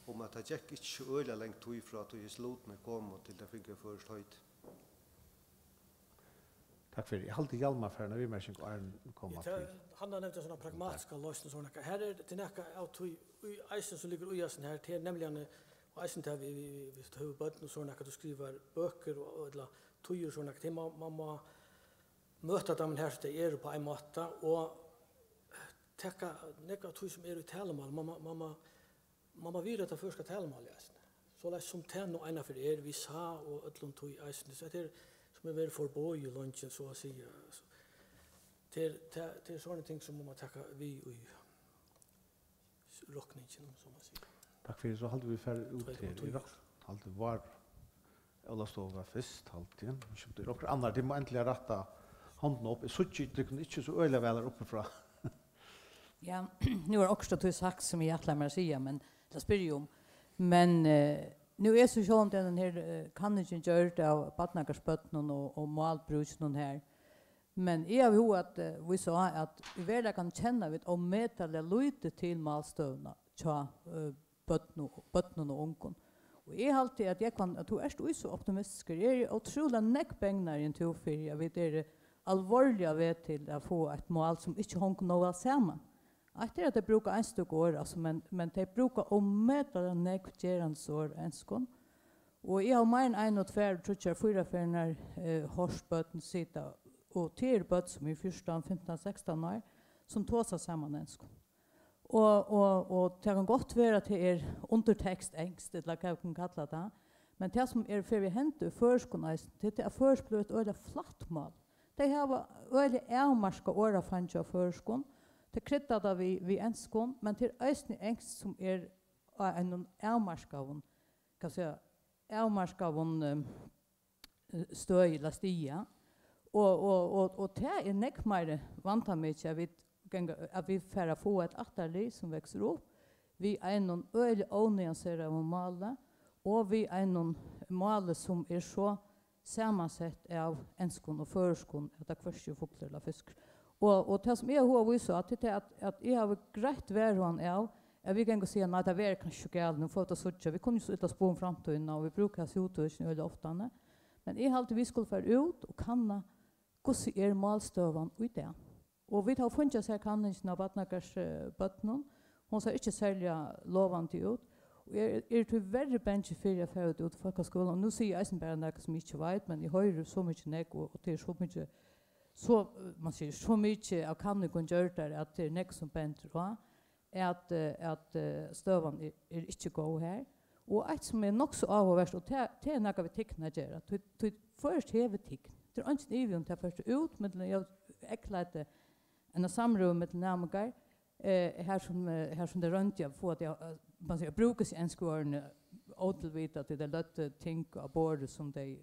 um, at tað gekk ikki so øgiliga lang tíð frá tí hesi lutirnir komu til tað fingu eitt føroyskt heiti. Takk fyri. Eg haldi, Hjalmar fær eina viðmerking, áðrenn vit koma til. Ja, tað, Hanna nevndi sovorðna pragmatiska loysn og sovorðið nakað. Her er tað nakað av tí, í, eisini sum liggur í hasum her, tað er nemliga, og eisini tað við, við, við, við høvuð børn og sovorðið nakað, tú skrivar bøkur og, og ella tíðir og sovorðið nakað, tað má, man má møta teimum her sum tey eru á ein máta, og taka nakað av tí sum er í talumáli. Man má, man má, man má virða tað føroyska talumálið eisini. Soleiðis sum tað nú einaferð er, við sa og øllum tí eisini. So hetta er, sum er verið forboðið leingi, so at siga. So, tað er, tað, tað er sovorðin ting sum man má taka við í rokningin, um so má siga. Takk fyri, so haldi vit fara út her. Eg rok-, haldi var Ólavstova fyrst, haldi eg. Skjótt er okkurt annað, tit má endiliga rætta hondina upp. Eg síggi tykkum ikki so øgiliga væl her uppi frá. Ja, nú er okkurt av tí sagt, sum eg ætlaði mær at siga, men, ella spyrja um. Men, eh, nú er so sjálvandi den her, eh, kanningin gjørd av barnagarðsbørnunum og, og málbrúkinum her. Men eg havi hug at, eh, vísa á, at í veruleikanum kenna vit ómetaliga lítið til málstøðuna hjá, eh, børnum, børnum og ungum. Og eg haldi, at Jógvan, at tú ert í so optimistiskur. Eg eri ótrúliga nógv bangnari enn tú fyri, at vit eru alvorliga á veg til at fáa eitt mál, sum ikki hongur nóg væl saman. Eitt er, at tey brúka einstøk orð, altso, men, men tey brúka ómetaliga nógv gerandisorð á enskum. Og eg havi meir enn ein og tvær og tríggjar, fýra ferðirnar, eh, hoyrt børn sita, og tað eru børn, sum eru fjúrtan, fimtan, sekstan ár, sum tosa saman á enskum. Og, og, og tað kann gott vera, at tað er undirtekst enskt, ella hvat vit kunnu kalla tað. Men tað, sum er, fer við hendi í føroyskum eisini, tað er tað, at føroyskt blívur eitt øgiliga flatt mál. Tey hava øgiliga avmarkað orðafeingi á føroyskum. Tey krydda tað við, við enskum, men tað er eisini enskt, sum er á einum avmarkaðum, hvat siga, avmarkaðum, eh, støði ella stiga. Og, og, og, og tað er nógv meiri vandamikið, at vit ganga, at vit fara at fáa eitt ættarlið, sum veksur upp við einum øgiliga ónuanseraðum máli, og við einum máli, sum er so samansett av enskum og føroyskum, at tað hvørki er fuglur ella fiskur. Og, og tað, sum eg havi hug at vísa á, tað er tað, at, at eg havi greitt varhugan av, at vit ganga og siga, nei, tað verður kanska ikki so galið, nú fáa vit at síggja, vit kunnu ikki so illa spáa um framtíðina, og vit brúka hasi úttøkini øgiliga oftani. Men eg haldi, vit skulu fara út og kanna, hvussu er málstøðan í dag. Og vit hava fingið hasa kanningina av barnagarðs-, eh, børnum. Hon sær ikki serliga lovandi út. Og eg eri tíverri bangin fyri at fara út, út í fólkaskúlan. Og nú sigi eg eisini bara nakað, sum eg ikki veit, men eg hoyri so mikið nógv, og, og tað er so mikið, so, eh, man sigur, so mikið av kanningum gjørdar, at tað er nógv, sum bendir á, at, eh, at, eh, støðan er, er ikki góð her. Og eitt, sum er nokk so áhugavert, og tað, tað er nakað við tign at gera. Tí, tí føroyskt hevur tign. Tað er eingin ivi um, tað fert út, millum, eg eygleiddi eina samrøðu millum næmingar, Eh, her sum, eh, her sum tey royndu at fáa tey at, eh, man sigur, at brúka hesi ensku orðini ótilvitað, tí tey løgdu ting á borðið, sum tey,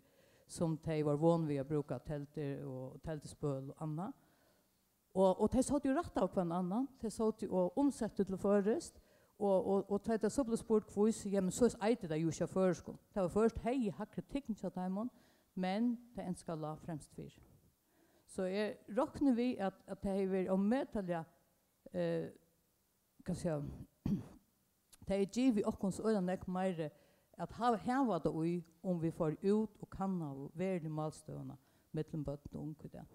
sum tey vóru von við at brúka teldur og telduspøl og annað. Og, og tey sótu jú rætt av hvønn annan, tey sótu jú og umsettu til føroyskt, og, og, og tá tað so bleiv spurt hví, so, jamen, so eitur tað jú ikki á føroyskum. Tað var føroyskt, hevði hægri tign hjá teimum, men tað enska lá fremst fyri. So eg rokni við, at, at tað hevði verið ómetaliga, eh, hvat skal eg siga, tað hevði givið okkum so øgiliga nógv meiri at hava, hava tað í, um vit fóru út og kannaðu veruligu málstøðuna millum børn og ung í dag.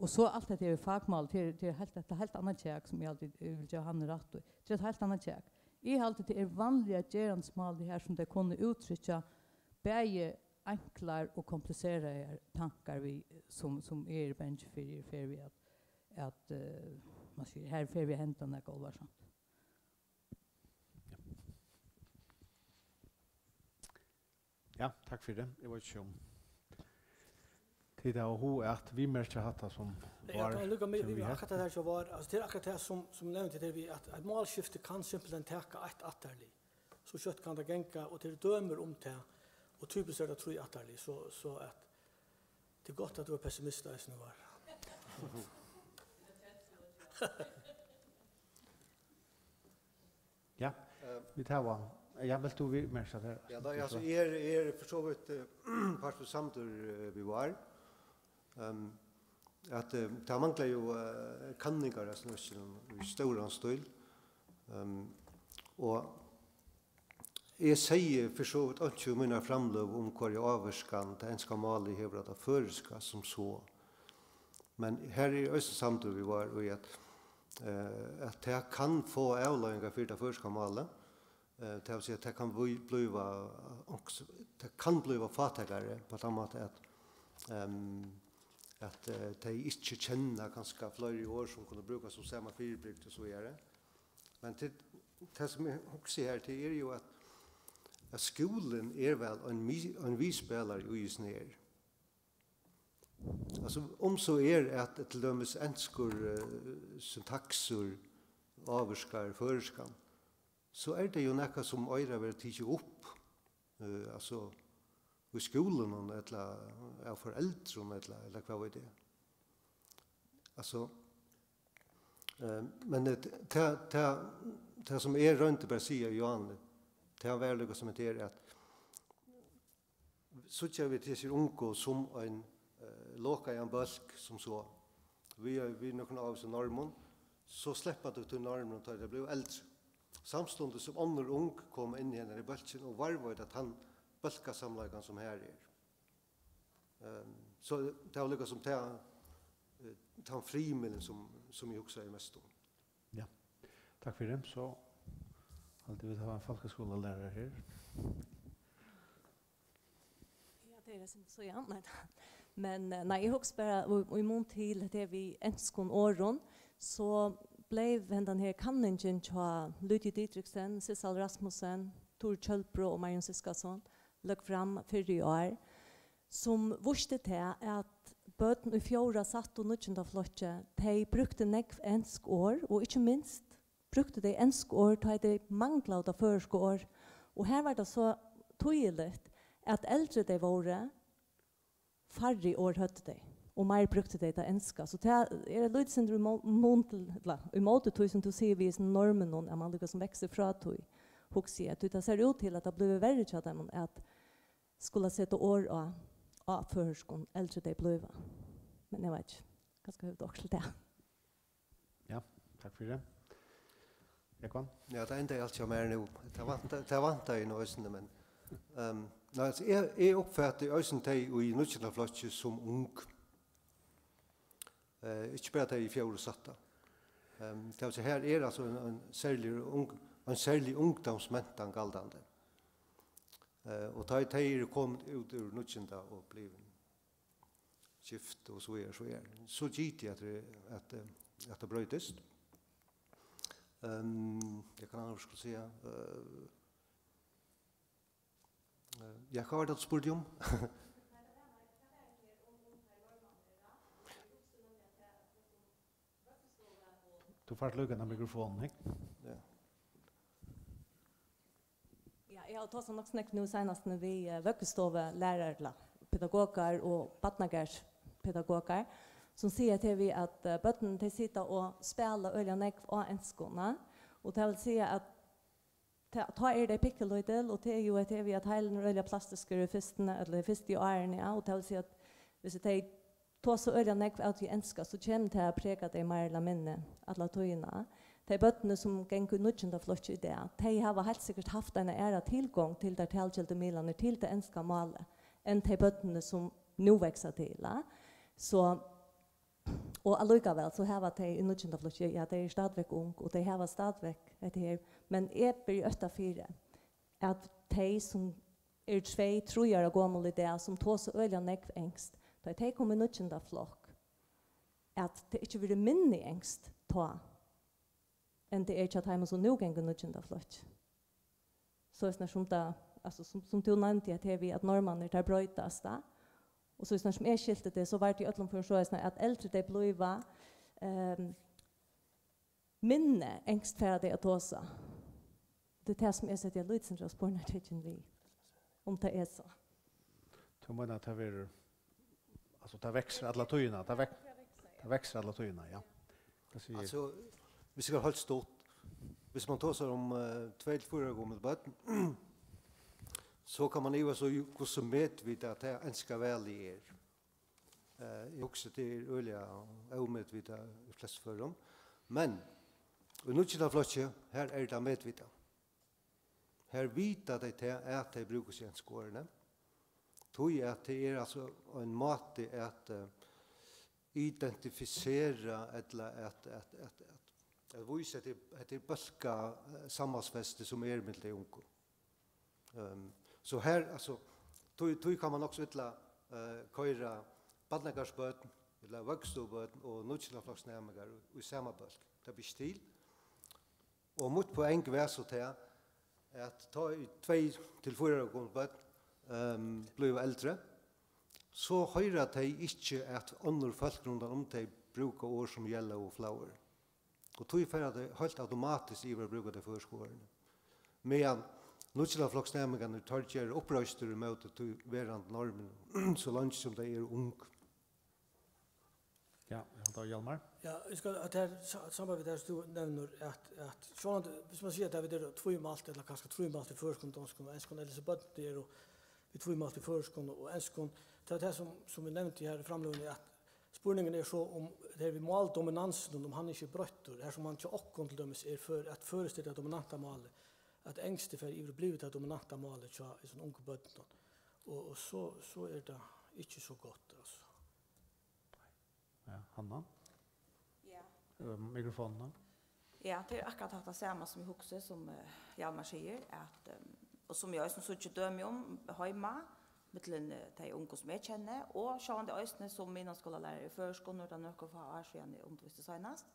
Og so alt hetta her við fakmál, tað er, tað er heilt, tað er heilt annað kjak, sum eg altíð, eg vil geva Hannu rætt í. Tað er eitt heilt annað kjak. Eg haldi, tað er vanliga gerandismálið her, sum tey kunnu úttrykkja bæði enklar og kompliseraðar tankar við, sum, sum eg eri bangin fyri, eg fer við at, at, eh, man sigur, her fer við at henda nakað álvarsamt. Ja, takk fyri. Eg veit ikki, um tit hava hug at viðmerkja hatta, sum Vár, ja, tað er líka við, við akkurat tað her, sum Vár, altso, tað er akkurat tað, sum, sum nevnt, tað er við, at eitt málskifti kann simpelthen taka eitt ættarlið. So skjótt kann tað ganga, og tað eru dømir um tað, og typiskt er tað trý ættarlið, so, so at tað er gott, at tú ert pessimist eisini, Vár. Ja, eh, vit hava, ja, vilt tú viðmerkja tað? Ja, tað, altso, eg eri, eg eri for so vítt, eh, partur samdur, eh, við Vár. Ehm, at, eh, tað manglar jú, eh, kanningar av snøskinum í stóran stíl. Ehm, og eg segði for so vítt einki um mína framløgu um, hvørja ávirkan tað enska málið hevur á tað føroyska sum so. Men her eri eg eisini samdur við Vár í, at, eh, at tað kann fáa avleiðingar fyri tað føroyska málið. Eh, tað vil siga, tað kann bli-, blíva, onks-, tað kann blíva fátækari á tann máta, at, ehm, at, eh, tey ikki kenna kanska fleiri orð, sum kunnu brúkast um sama fyribrigdi og so víðari. Men til, tað, sum eg hugsi her, tað er jú, at, at skúlin er væl ein mi-, ein viðspælari í hesum her. Altso, um so er, at til dømis enskur, eh, syntaksur ávirkar føroyskan, so er tað jú nakað, sum eigur at verða tikið upp, eh, altso, í skúlunum, ella av foreldrum, ella, ella hvat veit eg. Altso, eh, men, eh, tað, tað, tað, sum eg royndi bara at siga, Johan, tað var líka sum hetta her, at síggja vit hesir ungu sum ein, eh, lokaðan bólk, sum so, við, við nøkrum ávísum normum, so sleppa tey tí normunum, tá tey blíva eldri. Samstundis sum onnur ung koma inn í hendan bólkin og varðveita tann bólkasamleikan, sum har er. Ehm, so tað var líka sum tað, eh, tann frymilin, sum, sum eg hugsaði mest um. Ja, takk fyri. So haldi vit hava ein fólkaskúlalærara her. Ja, tað er eitt sindur so, ja, nei, tá. Men, eh, nei, eg hugsi bara, og, og í mun til hetta við enskum orðum, so bleiv hendan her kanningin hjá Lydia Didriksen, Sissal Rasmussen, Turi Kjølbro og Marion Siskason løgd fram fyrr í ár, sum vísti tað, at børn í fjórða, sætta og níggjunda flokki, tey brúktu nógv ensk orð, og ikki minst brúktu tey ensk orð, tá ið tey manglaðu tað føroyska orð. Og har var tað so týðiligt, at eldri tey vóru, færri orð høvdu tey, og meir brúktu tey tað enska. So tað er eitt lítið sindur í mó-, mun til, ella í móti tí, sum tú sigur, við hesum normunum, at mann líka sum veksur frá tí, hugsi eg. Tí tað sær út til, at tað blívur verri hjá teimum at skula seta orð á, á føroyskum, eldri tey blíva. Men eg veit ikki, kanska hevur tú okkurt til tað. Ja, takk fyri. Jógvan? Ja, tað endaði alt hjá mær nú. Tað vanta-, tað vantaði nú eisini, men, ehm, nei, altso, eg, eg uppfatti eisini tey í níggjunda flokki sum ung. Eh, ikki bara tey í fjórða og sætta. Ehm, tað vil siga, her er altso ein, ein serlig ung-, ein serlig ungdómsmentan galdandi. Eh, og tá ið tey eru komin út úr níggjunda og blivin gift og so víðari, so víðari, so giti at, at, at tað broytist. Ehm, eg kann annars skulu siga, eh, eh, ja, hvat var tað, tú spurdi um? Tú fært líka eina mikrofon, ikki? Ja. Ja, eg havi tosað nokk so nógv nú seinast við, eh, vøggustovulærarar, ella pedagogar og barnagarðspedagogar, sum siga, at tað við, at, eh, børnini, tey sita og spæla øgiliga nógv á enskum, na? Og tað vil siga, at ta, tá eru tey pikkulítil, og tað er jú, at tað við, at heilin er øgiliga plastiskur í fyrstuni, ella í fyrstu árini, ja, og tað vil siga, at viss tey tosa øgiliga nógv av tí enska, so kemur tað at prega tey meir ella minni alla tíðina. Tey børnini, sum ganga í níggjunda flokki í dag, tey hava heilt sikkurt havt eina aðra tilgongd til tær talgildu miðlarnar, til tað enska málið, enn tey børnini, sum nú vaksa til, a? So, og allíkavæl, so hava tey í níggjunda flokki, ja, tey eru stadigvæk ung, og tey hava stadigvæk hetta her, men eg beri ótta fyri, at tey, sum eru tvey, trý ára gomul í dag, sum tosa øgiliga nógv enskt, tá tey koma í níggjunda flokk, at tað ikki verður minni enskt tá, enn tað er hjá teimum, sum nú ganga í níggjunda flokki. Soleiðis sum tað, altso, sum, sum tú nevndi, at her við, at normarnir, tær broytast, tá. Og soleiðis sum eg skilti tað, so var tað í øllum førum soleiðis, at eldri tey blíva, ehm, minni enskt fara tey at tosa. Tað er tað, sum eg seti eitt lítið sindur av spurnartekin við, um tað er so. Tú meinar, at tað verður, altso, tað veksur alla tíðina, tað vek-, tað veksur alla tíðina, ja. Hvat sigur? Altso, viss eg skal heilt stutt, viss man tosar um, eh, tvey til fýra ára gomul børn, so kann man ivast í, hvussu metvitað tað enska valið er. Eh, eg hugsi, tað er øgiliga ómetvitað í flestu førum. Men í níggjunda flokki, har er tað metvitað. Her vita tey tað, at tey brúka seg ensku orðini. Tí at tað er altso ein máti at, eh, identifisera ella at, at, at, at, at vísa, at tað er, at tað er bólkað, eh, samhaldsfesti, sum er millum tey ungu. Ehm, so her, altso, tí, tí kann man nokk so illa, eh, koyra barnagarðsbørn ella vøggustuvubørn og níggjunda flokksnæmingar í, í sama bólk. Tað ber ikki til. Og mítt poeng var so tað, at tá ið tvey til fýra ára gomul børn, ehm, blíva eldri, so hoyra tey ikki, at onnur fólk rundan um tey brúka orð sum yellow og flower. Og tí fara tey heilt automatiskt yvir at brúka tey føroysku orðini. Meðan níggjunda flokksnæmingarnir, teir gera uppreistur ímóti tí verandi norminum, so leingi sum tey eru ung. Ja, eg haldi á Hjalmar. Ja, eg skal, at her sa-, samband við tað, sum tú nevnir, at, at sjálvandi, viss man sigur, at vit eru tvímált, ella kanska trímált í føroyskum, donskum og enskum, ella so børn, tey eru við tvímált í føroyskum og enskum. Tað er tað, sum, sum eg nevndi her í framløguni, at spurningurin er so, um tað er við máldominansin, um hann ikki er broyttur, her sum hann hjá okkum til dømis er før, at føroyskt er tað dominanta málið, at enskt er farið yvir og blivið tað dominanta málið hjá hesum ungu børnum. Og, og so, so er tað ikki so gott, altso. Ja, Hanna? Ja. Eh, mikrofonin. Ja, tað er akkurát hatta sama sum eg hugsi, sum, eh, Hjalmar sigur, at, ehm, og sum eg eisini síggi dømi um heima, millum, eh, tey ungu sum eg kenni, og sjálvandi eisini sum miðnámsskúlalærari í føroyskum, nú er tað nøkur fá ár síðan eg undirvísti seinast,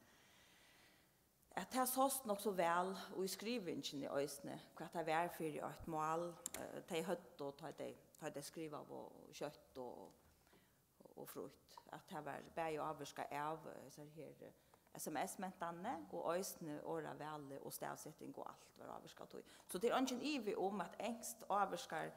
at tað sást nokk so væl í skrivingini eisini, hvat tað var fyri eitt mál, eh, tey høvdu, tá tey, tá tey skrivaðu skjótt og og frítt, at tað var bæði ávirkað av, eh, hesar her, eh, S M S-mentanini og eisini orðavalið og stavseting og alt var ávirkað av tí. So tað er eingin ivi um, at enskt ávirkar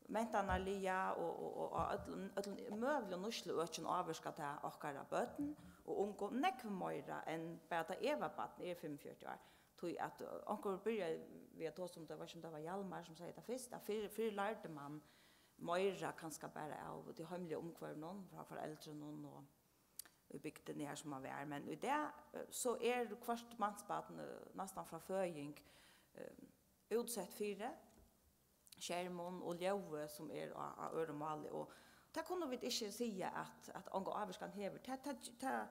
mentanarliga og, og, og á øllum, øllum møguligum nýtsluøkjum ávirkar tað okkara børn og ungu nógv meira enn bara tá eg var barn, eg eri fimmogfjøruti ár. Tí at, eh, onkur byrjaði við at tosa um tað, var sum tað var Hjalmar sum segði tað fyrst, at fyrr, fyrr lærdi mann meira kanska bara av tí heimliga umhvørvinum, frá foreldrunum og í bygdini har sum man var. Men í dag, eh, so er hvørt mansbarn, eh, næstan frá føðing, eh, útsett fyri skermum og ljóði sum er á, á øðrum máli. Og tað kunnu vit ikki siga at, at onga ávirkan hevur. Tað, tað, tað,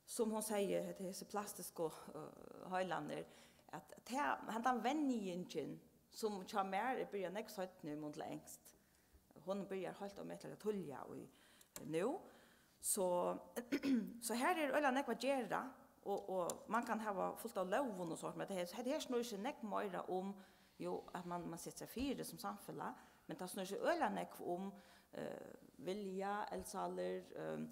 sum hon segði, hetta, hesi plastisku, eh, heilarnir, at tað, hendan venjingin, sum hjá mær er byrjað nógv seinni í mun til enskt, hon byrjar heilt ómetaliga tíðliga í, eh, nú. So, so her er øgiliga nógv at gera, og, og man kann hava fult av lógum og sovorðið, men hetta her, hetta her snýr seg nógv meira um, jú, at man, man setir seg fyri sum samfelag, men tað snýr seg øgiliga nógv um, eh, vilja, eldsálir, eh,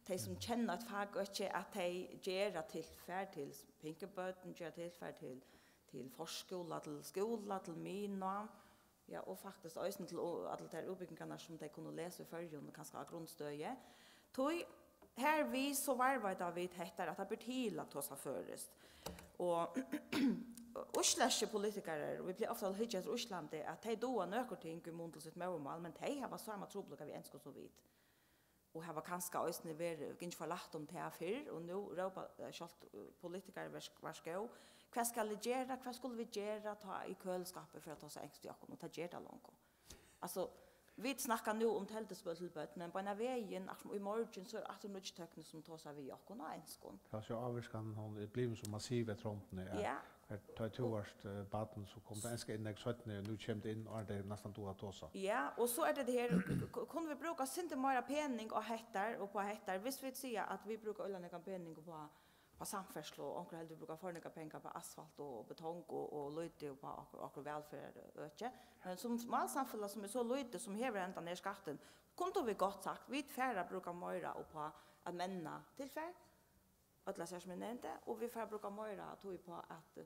tey sum kenna eitt fakøki, at tey gera tilfar til pinkubørn, gera tilfar til, til forskúla, til skúla, til miðnám. Ja, og faktiskt eisini til o-, allar tær útbúgvingarnar, sum tey kunnu lesa í Føroyum, kanska á grundstøði. Tí hervið so varðveita vit hetta, at tað ber til at tosa føroyskt. Og íslendskir politikarar, og vit plaga ofta at hyggja eftir Íslandi, at tey duga nøkur ting í mun til sítt móðurmál, men tey hava sama trupulleika við enskum sum vit. Og hava kanska eisini verið, gingið for lætt um tað fyrr, og nú rópa, eh, sjálvt, eh, politikarar, "Vær, vær góð, hvat skal eg gera, hvat skulu vit gera, tá í køliskápið fer at tosa enskt við okkum?" Og tað ger tað longu. Altso, vit snakka nú um telduspøl til børn, men beinanvegin, akkurát sum í morgin, so er aftur nýggj tøkni sum tosar við okkum á enskum. Tað er so ávirkan, hon er blivin so massiv eftir hondini, at Ja. Her, tá tú vart, eh, barn, so kom tað enska inn nógv seinni, og nú kemur tað inn, og tað er næstan tú at tosa. Ja, og so er tað her, k-, k-, kunnu vit brúka sindur meira pening á hettar og á hettar, viss vit siga at vit brúka øgiliga nógvan pening á, á samferðslu, og onkur heldur brúka for nógvar pengar á asfalt og betong og, og lítið á okkur, okkur vælferðarøki. Men sum málsamfelag, sum er so lítið, sum hevur hendan her skattin, kundu vit gott sagt, vit fara at brúka meira á at menna tilfar, øll hesi sum eg nevndi, og vit fara at brúka meira tíð á at,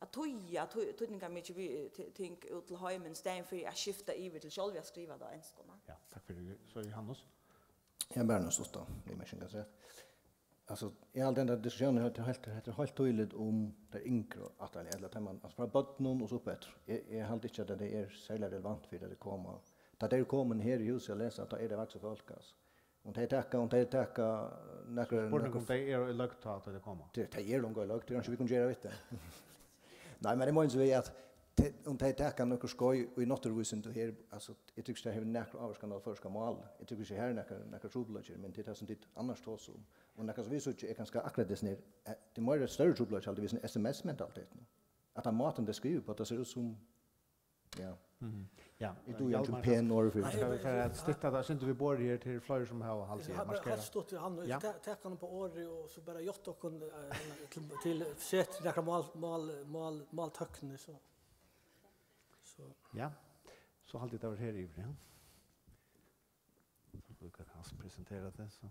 at týða tí-, týdningarmikil vi-, ti-, ting út til heimin, í staðin fyri at skifta yvir til sjálvi at skriva tað á enskum. Ja, takk fyri. So, Johannes? Ja, bara eina stutta viðmerking, kanska. Altso, eg haldi, at diskusjónin er heilt, heilt, heilt týðilig um tær yngru ættarliðini, ella tær man, altso, frá børnum og so upp eftir. Eg, eg haldi ikki, at tað er serliga relevant fyri tey at koma. Tá tey eru komin her í húsið at lesa, tá eru tey vaksin fólk, altso. Um tey taka, um tey taka nakrar, Spurning nakrar um tey eru í løgd tá, tá tey koma. Tey, tey eru longu í løgd, tað er einki vit kunnu gera við tað. Nei, men eg meini so við at tey, um tey taka nøkur skeið í náttúruvísindum her, altso, eg tykist, tað hevur nakra ávirkan á føroyska málið. Eg tykist ikki, her er nakar, nakar trupulleiki, men tað er tað, sum tit annars tosa um. Og nakað, sum vit síggja, er kanska akkurát tað, sum er, eh, tað er meira størri trupulleiki, haldi eg, við S M S-mentalitetini. At tann mátin, tey skriva upp á, tað sær út sum Ja. Mhm. Ja, eg dugi ikki Hjalmar, pen orð fyri. Nei, skal vit fara at stytta tað, sindur við borðið her til fleiri sum hava haldið Ja, bara markera. Heilt stutt við hann, Ja. ta-, taka hann upp á orðið og so bara játta okkum, eh, til, til set nakrar mál, mál, mál, máltøkni, so. So. Ja, so haldi eg tað var her yvir, ja. So tú kanst presentera teg, so.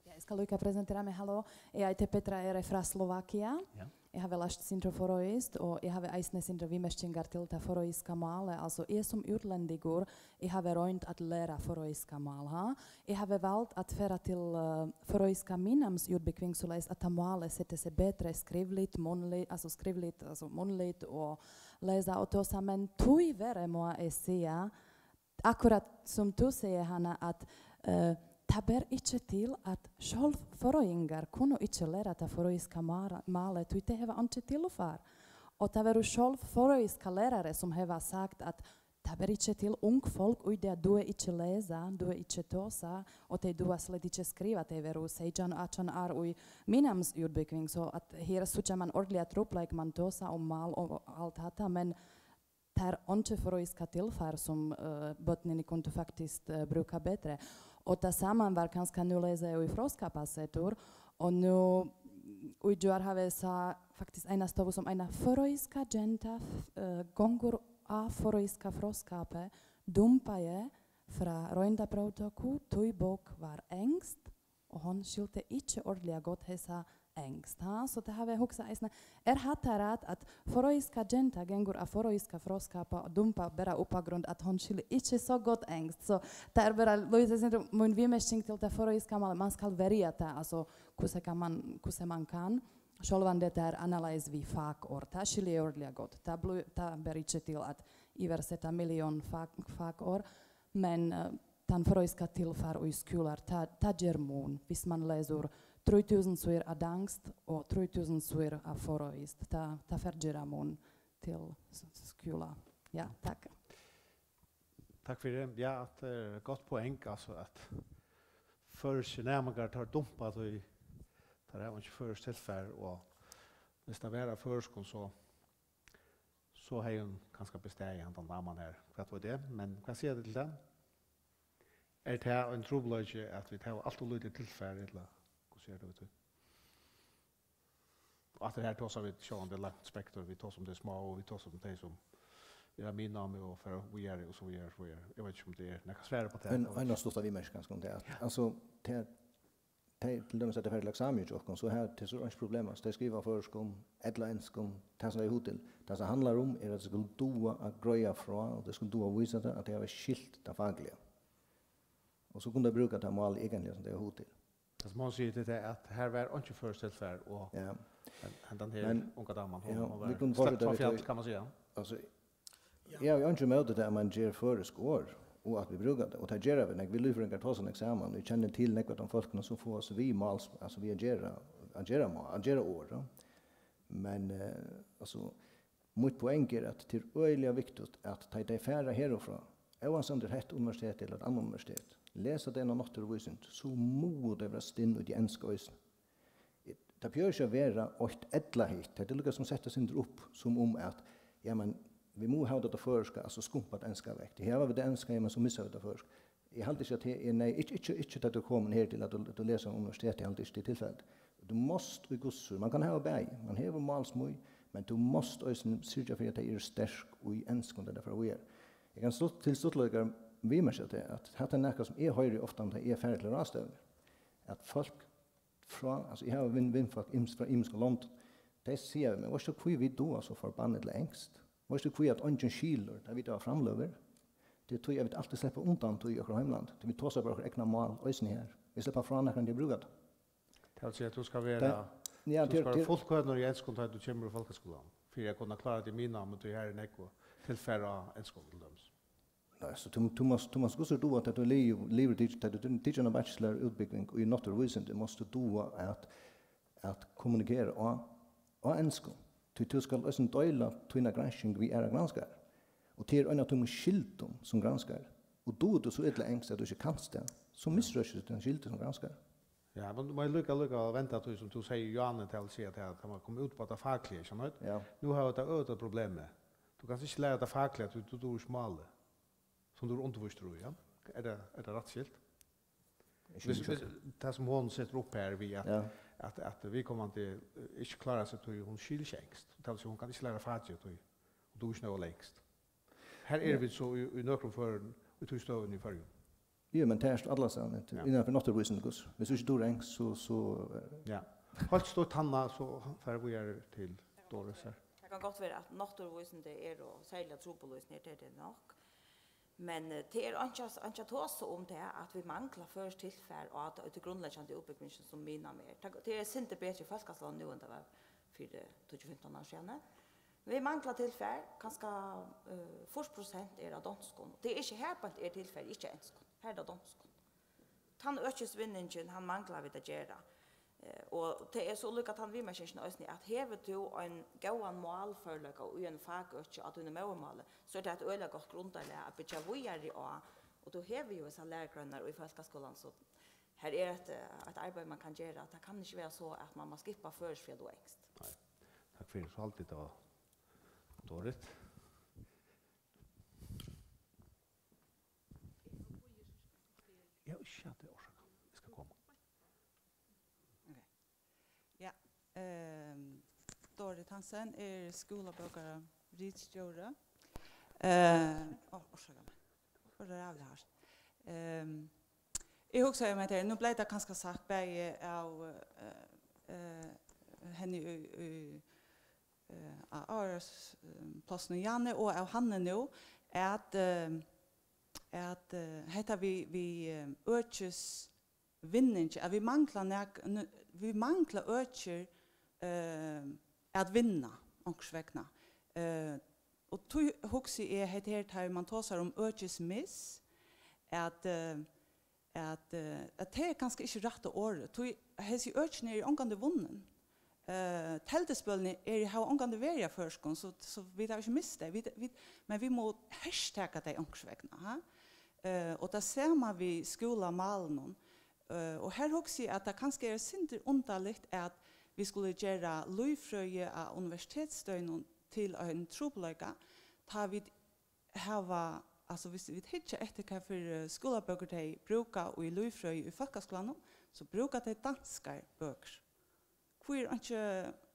Ja, eg skal líka presentera meg. Halló, eg eiti Petra, eri frá Slovakia. Ja. Eg havi lært sindur føroyskt, og eg havi eisini sindur viðmerkingar til tað føroyska málið. Altso, eg sum útlendingur, eg havi roynt at læra føroyska mál, ha? Eg havi valt at fara til, eh, føroyska miðnámsútbúgving, soleiðis at tað málið setir seg betri skrivligt, munnligt, altso skrivligt, altso munnligt og lesa og tosa, men tíverri má eg siga, akkurát sum tú sigur, Hanna, at, eh, tað ber ikki til at sjálv føroyingar kunnu ikki læra tað føroyska mar-, málið, tí tey hava einki tilfar. Og tað eru sjálv føroyska lærarar sum hava sagt at tað ber ikki til, ung fólk í dag duga ikki lesa, duga ikki tosa, og tey duga slett ikki skriva, tey eru seytjan, átjan ár í miðnámsútbúgving, so at her síggja man ordiliga trupulleika, man tosa um mál og alt hatta, men tað er einki føroyska tilfar sum, eh, børnini kundu faktiskt, eh, brúka betri. Og tað sama var kanska, nú lesi eg í Fróðskaparsetur, og nú í gjár havi eg sæð faktiskt eina støðu sum eina føroyska genta, eh, gongur á føroyska fróðskapi, dumpaði frá royndarpróvtøku, tí bók var enskt, og hon skilti ikki ordiliga gott hesa enskt, ha? So tað havi eg hugsað eisini, er hatta rætt, at føroyska genta gongur á føroyska fróðskapa og dumpar bara upp á grund at hon skilur ikki so gott enskt? So tað er bara, Louise, sindur mín viðmerking til tað føroyska málið, man skal verja tað, altso, hvussu kann man, hvussu man kann. Sjálvandi tað er annarleiðis við fakorð, tað skilji eg ordiliga gott. Tað blu-, tað ber ikki til at yvirseta millión fak-, fakorð, men, eh, tann føroyska tilfar í skúlar, tað, tað ger mun, viss man lesur trý túsund síður á danskt og trý túsund síður á føroyskt, tað, tað fer gera mun til s-, s-, skúla. Ja, takk. Takk fyri. Ja, at, eh, gott poeng, altso, at føroyskir næmingar, teir dumpa, tí teir hava ikki føroyskt tilfar, og viss tað var á føroyskum, so so hevði hon kanska bestaðið, handan daman her, hvat veit eg, men hvat siga tit til tað? Er tað ein trupulleiki, at vit hava alt ov lítið tilfar, ella hvussu er tað við tí? Og aftur her tosa vit sjálvandi langt spektur, vit tosa um tey smáu, og vit tosa um tey sum eru á miðnámi og fara víðari og so víðari, so víðari. Eg veit ikki, um tað er nakað svar upp á tað. Ein, ein stutta viðmerking kanska um tað, at, altso, tað tey, til dømis at tey fara til eksamen hjá okkum, so hava tey so einki problem, altso, tey skriva á føroyskum ella enskum, tað sum tey hevur hug til. Tað sum handlar um, er, at tey skulu duga at greiða frá, og tey skulu duga at vísa tað, at tey hava skilt tað fakliga. Og so kunnu tey brúka tað mál, eigentliga, sum tey hava hug til. Tað, sum hon sigur, tað er, at her var einki føroyskt tilfar, og Ja. hen-, hendan her Men, unga daman, hon, ja, hon var vit kunnu slept fortseta frá við fjall, tí, kann man siga. Altso, eg havi einki ímóti tí, at man ger føroysk orð, og at vit brúka tey, og tað gera vit nógv. Vit lívfrøðingar tosa nógv saman, og eg kenni til nógv av teimum fólkum, sum fáa seg við máls-, altso, við at gera, at gera má-, at gera orð, ja. Men, eh, altso, mítt poeng er, at tað er øgiliga viktigt, at tá tey fara herfrá, óansæð um tað er hetta universitet ella eitt annað universitet, lesa tey eina náttúruvísindi, so mugu tey vera stinn í tí enska eisini. Tað behøvir ikki at vera eitt ella hitt. Tað er líka sum sett eitt sindur upp, sum um at, ja, men vit mugu hava tað føroyska, altso skumpa tað enska vekk. Tí hava vit tað enska, ja, men so missa vit tað føroyska. Eg haldi ikki, at tað er, nei, ikki, ikki, ikki tá tú ert komin her til, at tú, at tú lesur á universiteti, eg haldi ikki, tað er tilfelligt. Tú mást í hvussu, man kann hava bæði, man hevur málsmíð, men tú mást eisini syrgja fyri, at tey eru sterk í enskum, tá tey fara víðari. Eg kann stutt-, til stuttleika viðmerkja tað, at hatta er nakað, sum eg hoyri ofta, tá eg fari til ráðstevnur, at fólk frá, altso, eg havi vin-, vinfólk yms-, frá ymiskum londum, tey siga við meg: "Veitst tú, hví vit duga so forbannað illa enskt? Veitst tú, hví at eingin skilur, tá vit hava framløgur? Tað er tí, at vit altíð sleppa undan tí í okkara heimlandi, tí vit tosa bara okkara egna mál eisini her. Vit sleppa frá, nakran deg brúka tað." Tað vil siga, at tú skal vera, Tað, ja, tú til, skal vera til fullkønur í enskum, tá tú kemur í fólkaskúlan, fyri at kunna klára teg í miðnámi, tí her er nógv tilfar á enskum, til dømis. Nei, so tú, tú mást, tú mást hvussu duga, at tú liv-, livir, tá tú tekur eina bachelorútbúgving í náttúruvísindi, mást tú duga at, at kommunikera á, á enskum. Tí tú skalt eisini deila tína gransking við aðrar granskarar. Og tað er ein av tínum skyldum sum granskari. Og dugir tú so illa enskt, at tú ikki kanst tað, so misrøkir tú tína skyldu sum granskari. Ja, men tú má líka, líka venda tí, sum tú sigur, Johanne, til at siga, at tað, at man kemur út á tað fakliga, skilur tú? Ja. Nú hava vit tað øvuta problemið. Tú kanst ikki læra tað fakliga, tí tú dugir ikki málið, sum tú ert undirvístur í, ja? Er tað, er tað rætt skilt? Eg skilji Hvis, ikki. Hvis, tað, sum hon setir upp her við, at, Ja. at, at viðkomandi, eh, ikki klárar seg, tí hon skilir ikki enskt. Tað vil siga, hon kann ikki læra fakið, tí hon dugir ikki nóg enskt. Her eru Ja. vit so í, í nøkrum førum í tí støðuni í Føroyum. Jú, men tað er allastaðni, Ja. innanfyri náttúruvísindi, Gus. Hvis tú ikki dugir enskt, so, so, eh, Ja. Heilt stutt, Hanna, so fara vit víðari til Doris her. Tað kann gott vera, at náttúruvísindi eru serliga trupul í hesum her, tað er tað nokk. Men, eh, tað er einki, einki at tosa um tað, at vit mangla føroyskt tilfar á ta-, tí grundleggjandi útbúgvingini, sum miðnám er. Tað, tað er eitt sindur betri í fólkaskúlanum nú, enn tað var fyri tíggju, fimtan ár síðani. Vit mangla tilfar, kanska, eh, fýrs prosent er á donskum. Tað er ikki, har beint er tilfar, ikki á enskum. Har er tað á donskum. Tann økisvinningin, hann mangla vit at gera. Eh, og tað er so líka tann viðmerkingin eisini, at hevur tú ein góðan málførleika í einum fakøki á tínum móðurmáli, so er tað eitt øgiliga gott grundarlag at byggja víðari á. Og tú hevur jú hesar lærugreinar í fólkaskúlanum, so her er eitt, eh, eitt arbeiði, man kann gera. Tað kann ikki vera so, at man má skippa føroyskt fyri at duga enskt. Nei. Takk fyri. So haldi eg, tað var Dorit. Eg havi ikki hatt tað, orsaka. Eg skal koma. Ok. Ja, ehm, Dorit Hansen er skúlabókarritstjóri. Eh, ó, orsaka meg. Hvør er av tað her? Ehm, eg hugsaði um hetta her. Nú bleiv tað kanska sagt bæði av, eh, eh, henni í, í, eh, á áarplássinum Janne og av Hanne nú, at, eh, at, eh, hetta við, við, eh, økisvinning, at vit mangla nak-, n-, vit mangla økir, eh, at vinna, onkursvegna. Eh, og tí hugsi eg, hetta her, tá man tosar um økismiss, at, eh, at, eh, at tað er kanska ikki rætta orðið, tí hesi økini eru ongantíð vunnin. Eh, telduspølini eru, hava ongantíð verið á føroyskum, so, so vit hava ikki mist tey. Vit, vit, men vit mugu hertaka tey onkursvegna, ha? Eh, og tað sama við skúlamálinum. Eh, og her hugsi eg, at tað kanska er eitt sindur undarligt, at vit skulu gera lívfrøði á universitetsstøðinum til ein trupulleika, tá vit hava, altso, viss vit hyggja eftir, hvat fyri skúlabøkur tey brúka í lívfrøði í fólkaskúlanum, so brúka tey danskar bøkur. Hví er einki,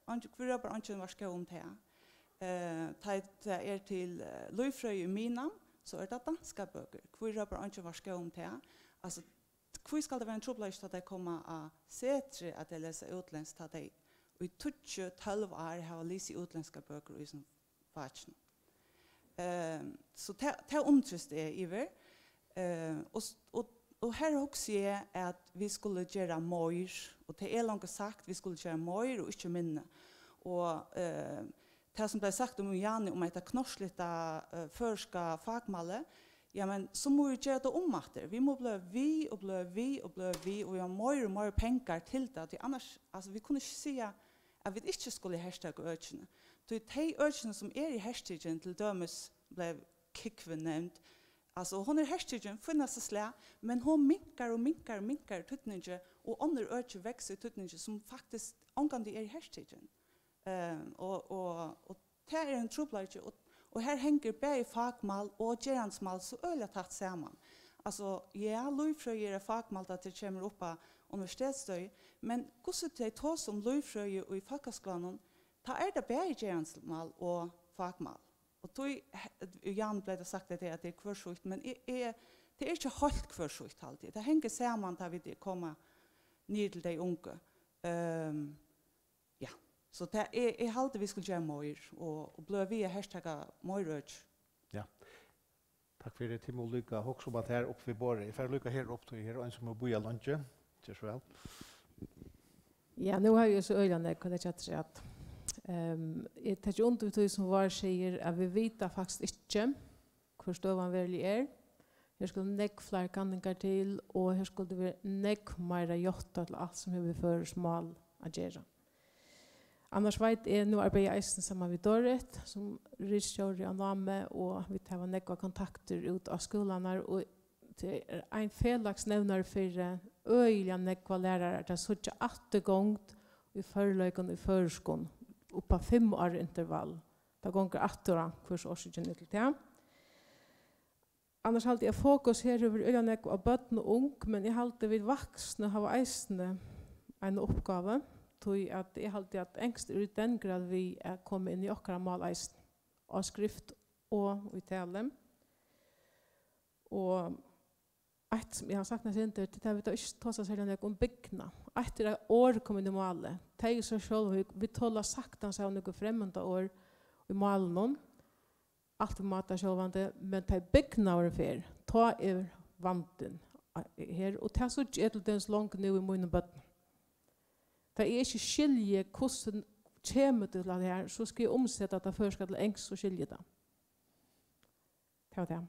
einki, hví rópar eingin varskó um tað? Eh, tá ið tað er til, eh, lívfrøði í miðnám, so er tað danskar bøkur. Hví rópar eingin varskó um tað? Altso, Hví skal tað vera ein trupulleiki, tá tey koma á Setrið, at tey lesa útlendskt, tá tey í tíggju, tólv ár hava lisið útlendskar bøkur í sínum faki? Ehm, so tað, tað undrist eg yvir. Eh, og s-, og, og her hugsi eg, at vit skulu gera meir, og tað er longu sagt, vit skulu gera meir og ikki minni. Og, eh, tað, sum bleiv sagt um Jani, um hetta knorslita, eh, føroyska fakmálið, ja, men so mugu vit gera tað umaftur. Vit mugu blíva við og blíva við og blíva við, og vit hava meir og meir pengar til tað, tí annars, altso, vit kunnu ikki siga, at vit ikki skulu hertaka økini. Tí tey økini, sum eru hertikin, til dømis bleiv kúgvin nevnd, altso, hon er hertikin, fínasta slag, men hon minkar og minkar og minkar í týdningi, og onnur øki vaksa í týdningi, sum faktiskt ongantíð eru hertikin. Ehm, og, og, og tað er ein trupulleiki, og, og her hongur bæði fakmál og gerandismál so øgiliga tætt saman. Altso, ja, lívfrøði er eitt fakmál, tá tað kemur upp á universitetsstøði, men hvussu tey tosa um lívfrøði í fólkaskúlanum, tá er tað bæði gerandismál og fakmál. Og tí, he-, Jan bleiv tað sagt, at tað, at tað er hvør sítt, men eg, eg, tað er ikki heilt hvør sítt, haldi eg. Tað hongur saman, tá vit koma niður til tey ungu. Ehm, Ja, so tað, eg, eg haldi, vit skulu gera meir, og, og blíva við at hertaka meir øki. Ja. Takk fyri, Tim, og líka hugsa um at her upp við borðið. Eg fari líka her upp, tí her er ein, sum hevur bíðað leingi. Ger so væl. Ja, nú havi eg so øgiliga nógv at leggja afturat. Ehm, eg taki undir við tí, sum Vár sigur, at vit vita faktiskt ikki, hvør støðan veruliga er. Her skuldu nógv fleiri kanningar til, og her skuldi verið nógv meira játtað til alt, sum hevur við føroyskt mál at gera. Annars veit eg, nú arbeiði eg eisini saman við Dorit, sum ritstjóri á Námi, og vit hava nógvar kontaktir út á skúlarnar, og tað er ein felagsnevnari fyri øgiliga nógvar lærarar, at síggja afturgongd í førleikum í føroyskum upp á fimm ára intervall. Tað gongur aftur á, hvør so orsøkin er til tað. Annars haldi eg, at fokus her hevur verið øgiliga nógv á børn og ung, men eg haldi, vit vaksnu hava eisini eina uppgávu, tí at eg haldi, at enskt er í den grad við at koma inn í okkara mál eisini, á skrift og í talu. Og eitt, sum eg havi saknað eitt sindur, tað er, at vit hava ikki tosað serliga nógv um bygnað. Eitt er, at orð koma inn í málið. Tey í sær sjálv, vit, vit tola saktans at hava nøkur fremmand orð í málinum, alt við máta sjálvandi, men tá ið bygnaðurin fer, tá er vandin, eh, her, og tað síggi eg til dømis longu nú í mínum børnum. Tá eg ikki skilji, hvussu kemur tú til at her, so skal eg umseta tað føroyska til enskt, so skilji eg tað. Tað var tað.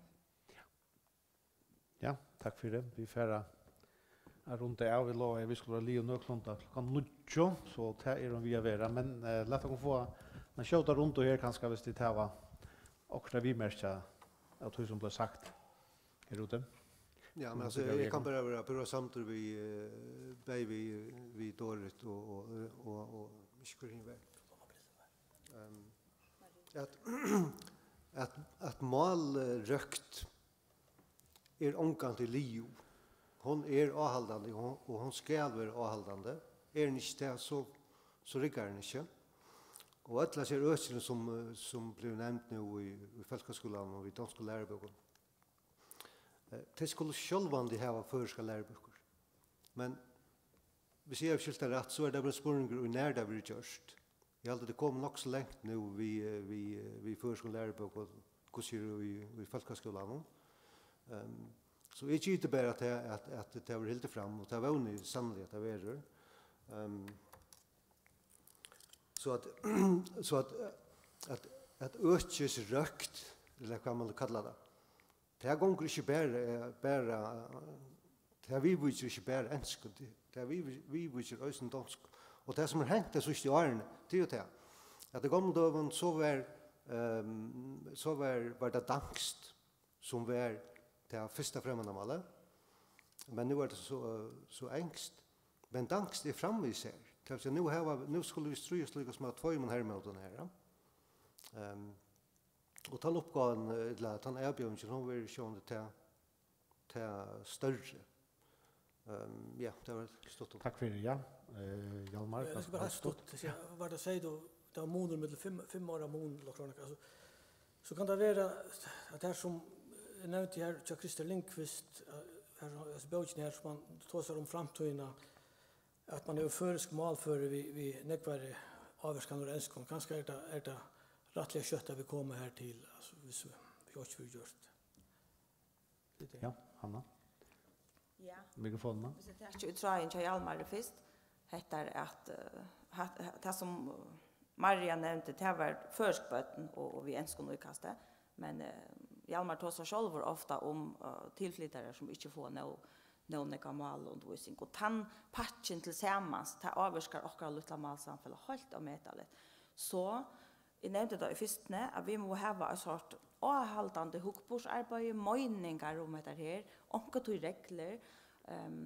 Ja, takk fyri. Vit fara at runda av. Vit lovaðu, at vit skulu vera liðug nøkulunda klokkan níggju, so tað er hon við at vera. Men, eh, lat okkum fáa eina skjóta rundu her, kanska, viss tit hava okkurt at viðmerkja av tí, sum bleiv sagt her úti. Ja, men altso, eg kann bara vera púra samdur við, eh, bæði við, við Dorit og, og, og, og, ikki hvør hin var. Ehm, at, at, at málrøkt er ongantíð liðug. Hon er áhaldandi, og hon, og hon skal vera áhaldandi. Er hon ikki tað, so, so riggar hon ikki. Og øll hasi økini, sum, eh, sum blivu nevnd nú í, í fólkaskúlanum og við donsku lærubókunum, eh, tey skulu sjálvandi hava føroyskar lærubøkur. Men hvis eg havi skilt tað rætt, so er tað bara ein spurningur um, nær tað verður gjørt. Eg haldi, tað er komið nokk so langt nú við, eh, við, eh, við føroyskum lærubókum, hvussu er í, í fólkaskúlanum. Ehm, so eg giti bara, at tað, at, at tað verður hildið fram, og tað vóni eg sanniliga, at tað verður. Ehm, so at, so at, at, at økisrøkt, ella hvat man vil kalla tað, tað gongur ikki bara, eh, bara, tað viðvíkir ikki bara enskum, tað, tað viðví-, viðvíkir eisini donskum. Og tað, sum er hent tey síðstu árini, tað er jú tað, at í gomlum døgum, so var, ehm, so var, var tað danskt, sum var tað fyrsta fremmandamálið, men nú er tað so, eh, so enskt. Men danskt er framvegis her. Tað vil siga, nú hava, nú skulu vit stríðast líka sum av tveimum hermótum her, ja. Ehm, Og tann uppgávan, eh, ella tann avbjóðingin, hon verður sjálvandi tað, tað størri. Ehm, ja, tað var stutt um. Takk fyri, ja. Eh, Hjalmar, Eh, eg skal bara heilt stutt, stutt. Siga, var tað, sigur tú, tað var munur millum fimm, fimm ára mun, ella hvat, altso, so kann tað vera at tað sum eg nevndi her, hjá Christer Lindquist, eh, her, hesa bókina her, sum man tosar um framtíðina, at man hevur føroysk málføri við, við nógvari ávirkan úr enskum. Kanska er tað, er tað rættiliga skjótt, at vit koma her til, altso, viss, viss einki verður gjørt. Tað er tað. Ja, Hanna. Ja. Mikrofonina. Viss eg taki í tráðin hjá Hjalmari fyrst, hetta er at, eh, hat-, tað sum, eh, Maria nevndi, tað var føroysk børn og, og við enskum íkasti, men, eh, Hjalmar tosar sjálvur ofta um, eh, tilflytarar sum ikki fáa nóg, nóg nógva málundirvísing, og tann pakkin til samans, tað ávirkar okkara lítla málsamfelag heilt ómetaligt. So, eg nevndi tað í fyrstuni, at vit mugu hava eitt sort áhaldandi hugburðsarbeiði, meiningar um hetta her, onkuntíð reglur, ehm,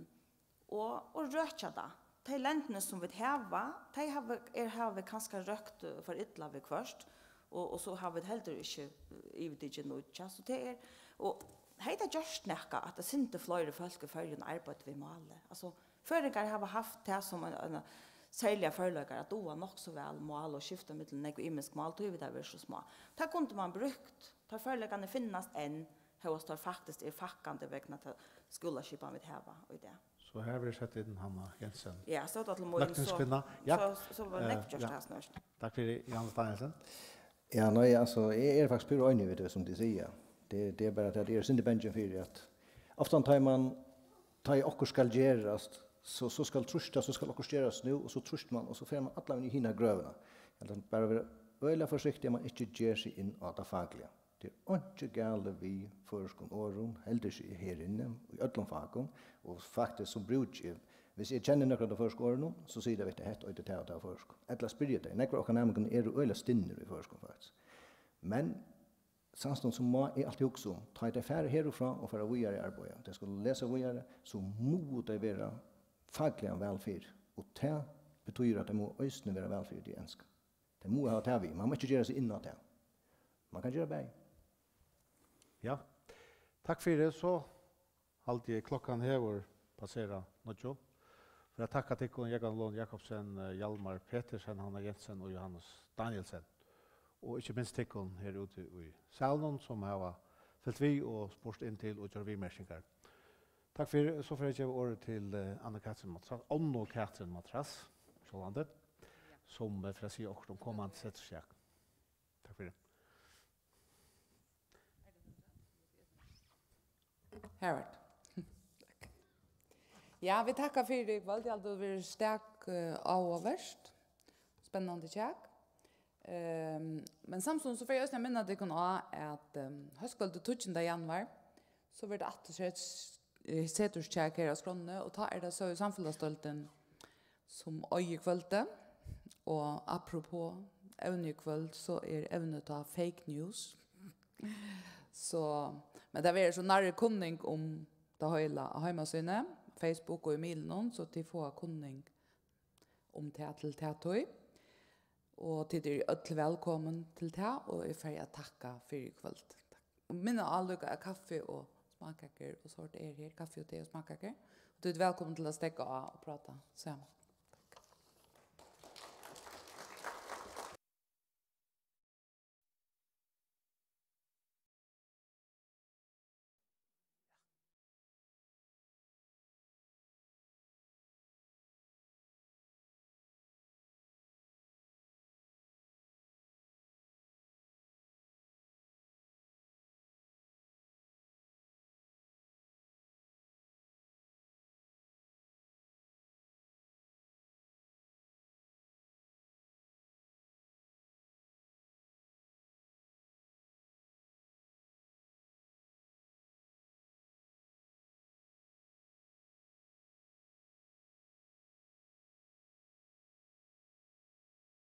og, og røkja tað. Tey lendini, sum vit hava, tey hava, er, hava vit kanska røkt, eh, for illa viðhvørt, og, og so hava vit heldur ikki, eh, yvirtikið nýggja. So tað er, og hevði tað gjørt nakað, at eitt sindur fleiri fólk í Føroyum arbeiddu við málið? Altso, føroyingar hava havt tað sum ein, ein serliga førleikar at duga nokk so væl mál og skifta millum nógv ymisk mál, tí vit hava verið so smá. Tað kundi man brúkt. Teir førleikarnir finnast enn, hóast teir faktiskt eru fækkandi vegna ta skúlaskipan, vit hava í dag. So her verður sett inn Hanna Jensen. Ja, so er tað til mín, so, Løgtingskvinna. Ja. So, so var Eh, nógv gjørt ja. Her snart. Takk fyri, Jóhannes Danielsen. Ja, nei, altso, eg eri faktiskt púra einig við tað, sum tit siga. Tað, tað er bara tað, at eg eri sindur bangin fyri, at ofta tá man, tá ið okkurt skal gerast, so, so skal trýstast, so skal okkurt gerast nú, og so trýstir man, og so fer man allan vegin í hina grøvina. Eg helt bara vera øgiliga forsiktig, at man ikki ger seg inn á tað fakliga. Tað er einki galið við føroyskum orðum, heldur ikki her inni, í øllum fakum, og faktiskt so brúki eg, viss eg kenni nøkur av teimum føroysku orðunum, so sigi eg, veit, hetta eitur tað og tað á føroyskum. Ella spyrji tey. Nógvir av okkara næmingum eru øgiliga stinnir í føroyskum, faktiskt. Men samstundis so má eg altíð hugsa um, tá ið tey fara herfrá og fara víðari í arbeiði, tey skulu lesa víðari, so mugu tey vera fakliga væl fyri. Og tað betýðir, at tey mugu eisini vera væl fyri í enskum. Tey mugu hava tað við. Man má ikki gera seg inn á tað. Man kann gera bæði. Ja. Takk fyri. So haldi eg, klokkan hevur passerað níggju. Fyri at takka tykkum, Jógvan Lund Jakobsen, eh, Hjalmar Petersen, Hanna Jensen og Jóhannes Danielsen. Og ikki minst tykkum her úti í salinum, sum hava fylgt við og spurt inn til og gjørt viðmerkingar. Takk fyri. So fari eg at geva orðið til, eh, Annu Katrin Matras, Onnu Katrin Matras, sjálvandi, sum, eh, fer at siga okkurt um komandi seturstak. Takk fyri. Her var tað. Takk. Ja, vit takka fyri í kvøld. Eg haldi, tað verður stak, eh, áhugavert. Spennandi kjak. Ehm, men samstundis so fari eg eisini at minna tykkum á, at, ehm, hóskvøldið tíggjunda januar, so verður tað aftur sett, eh, seturstak her á skránni, og tá er tað so í samfelagsdeildin, sum eigur kvøldið. Og apropos evnið í kvøld, so er evnið tá fake news. So, men tað verður so nærri kunning um tað heila á heimasíðuni, Facebook og í miðlunum, so tit fáa kunning um tað til ta tíð. Og tit eru øll vælkomin til tað, og eg fari at takka fyri í kvøld. Og minna á líka, at kaffi og smákakur og sovorðið er her, kaffi og te og smákakur. Og tit eru vælkomin til at steðga á og práta saman.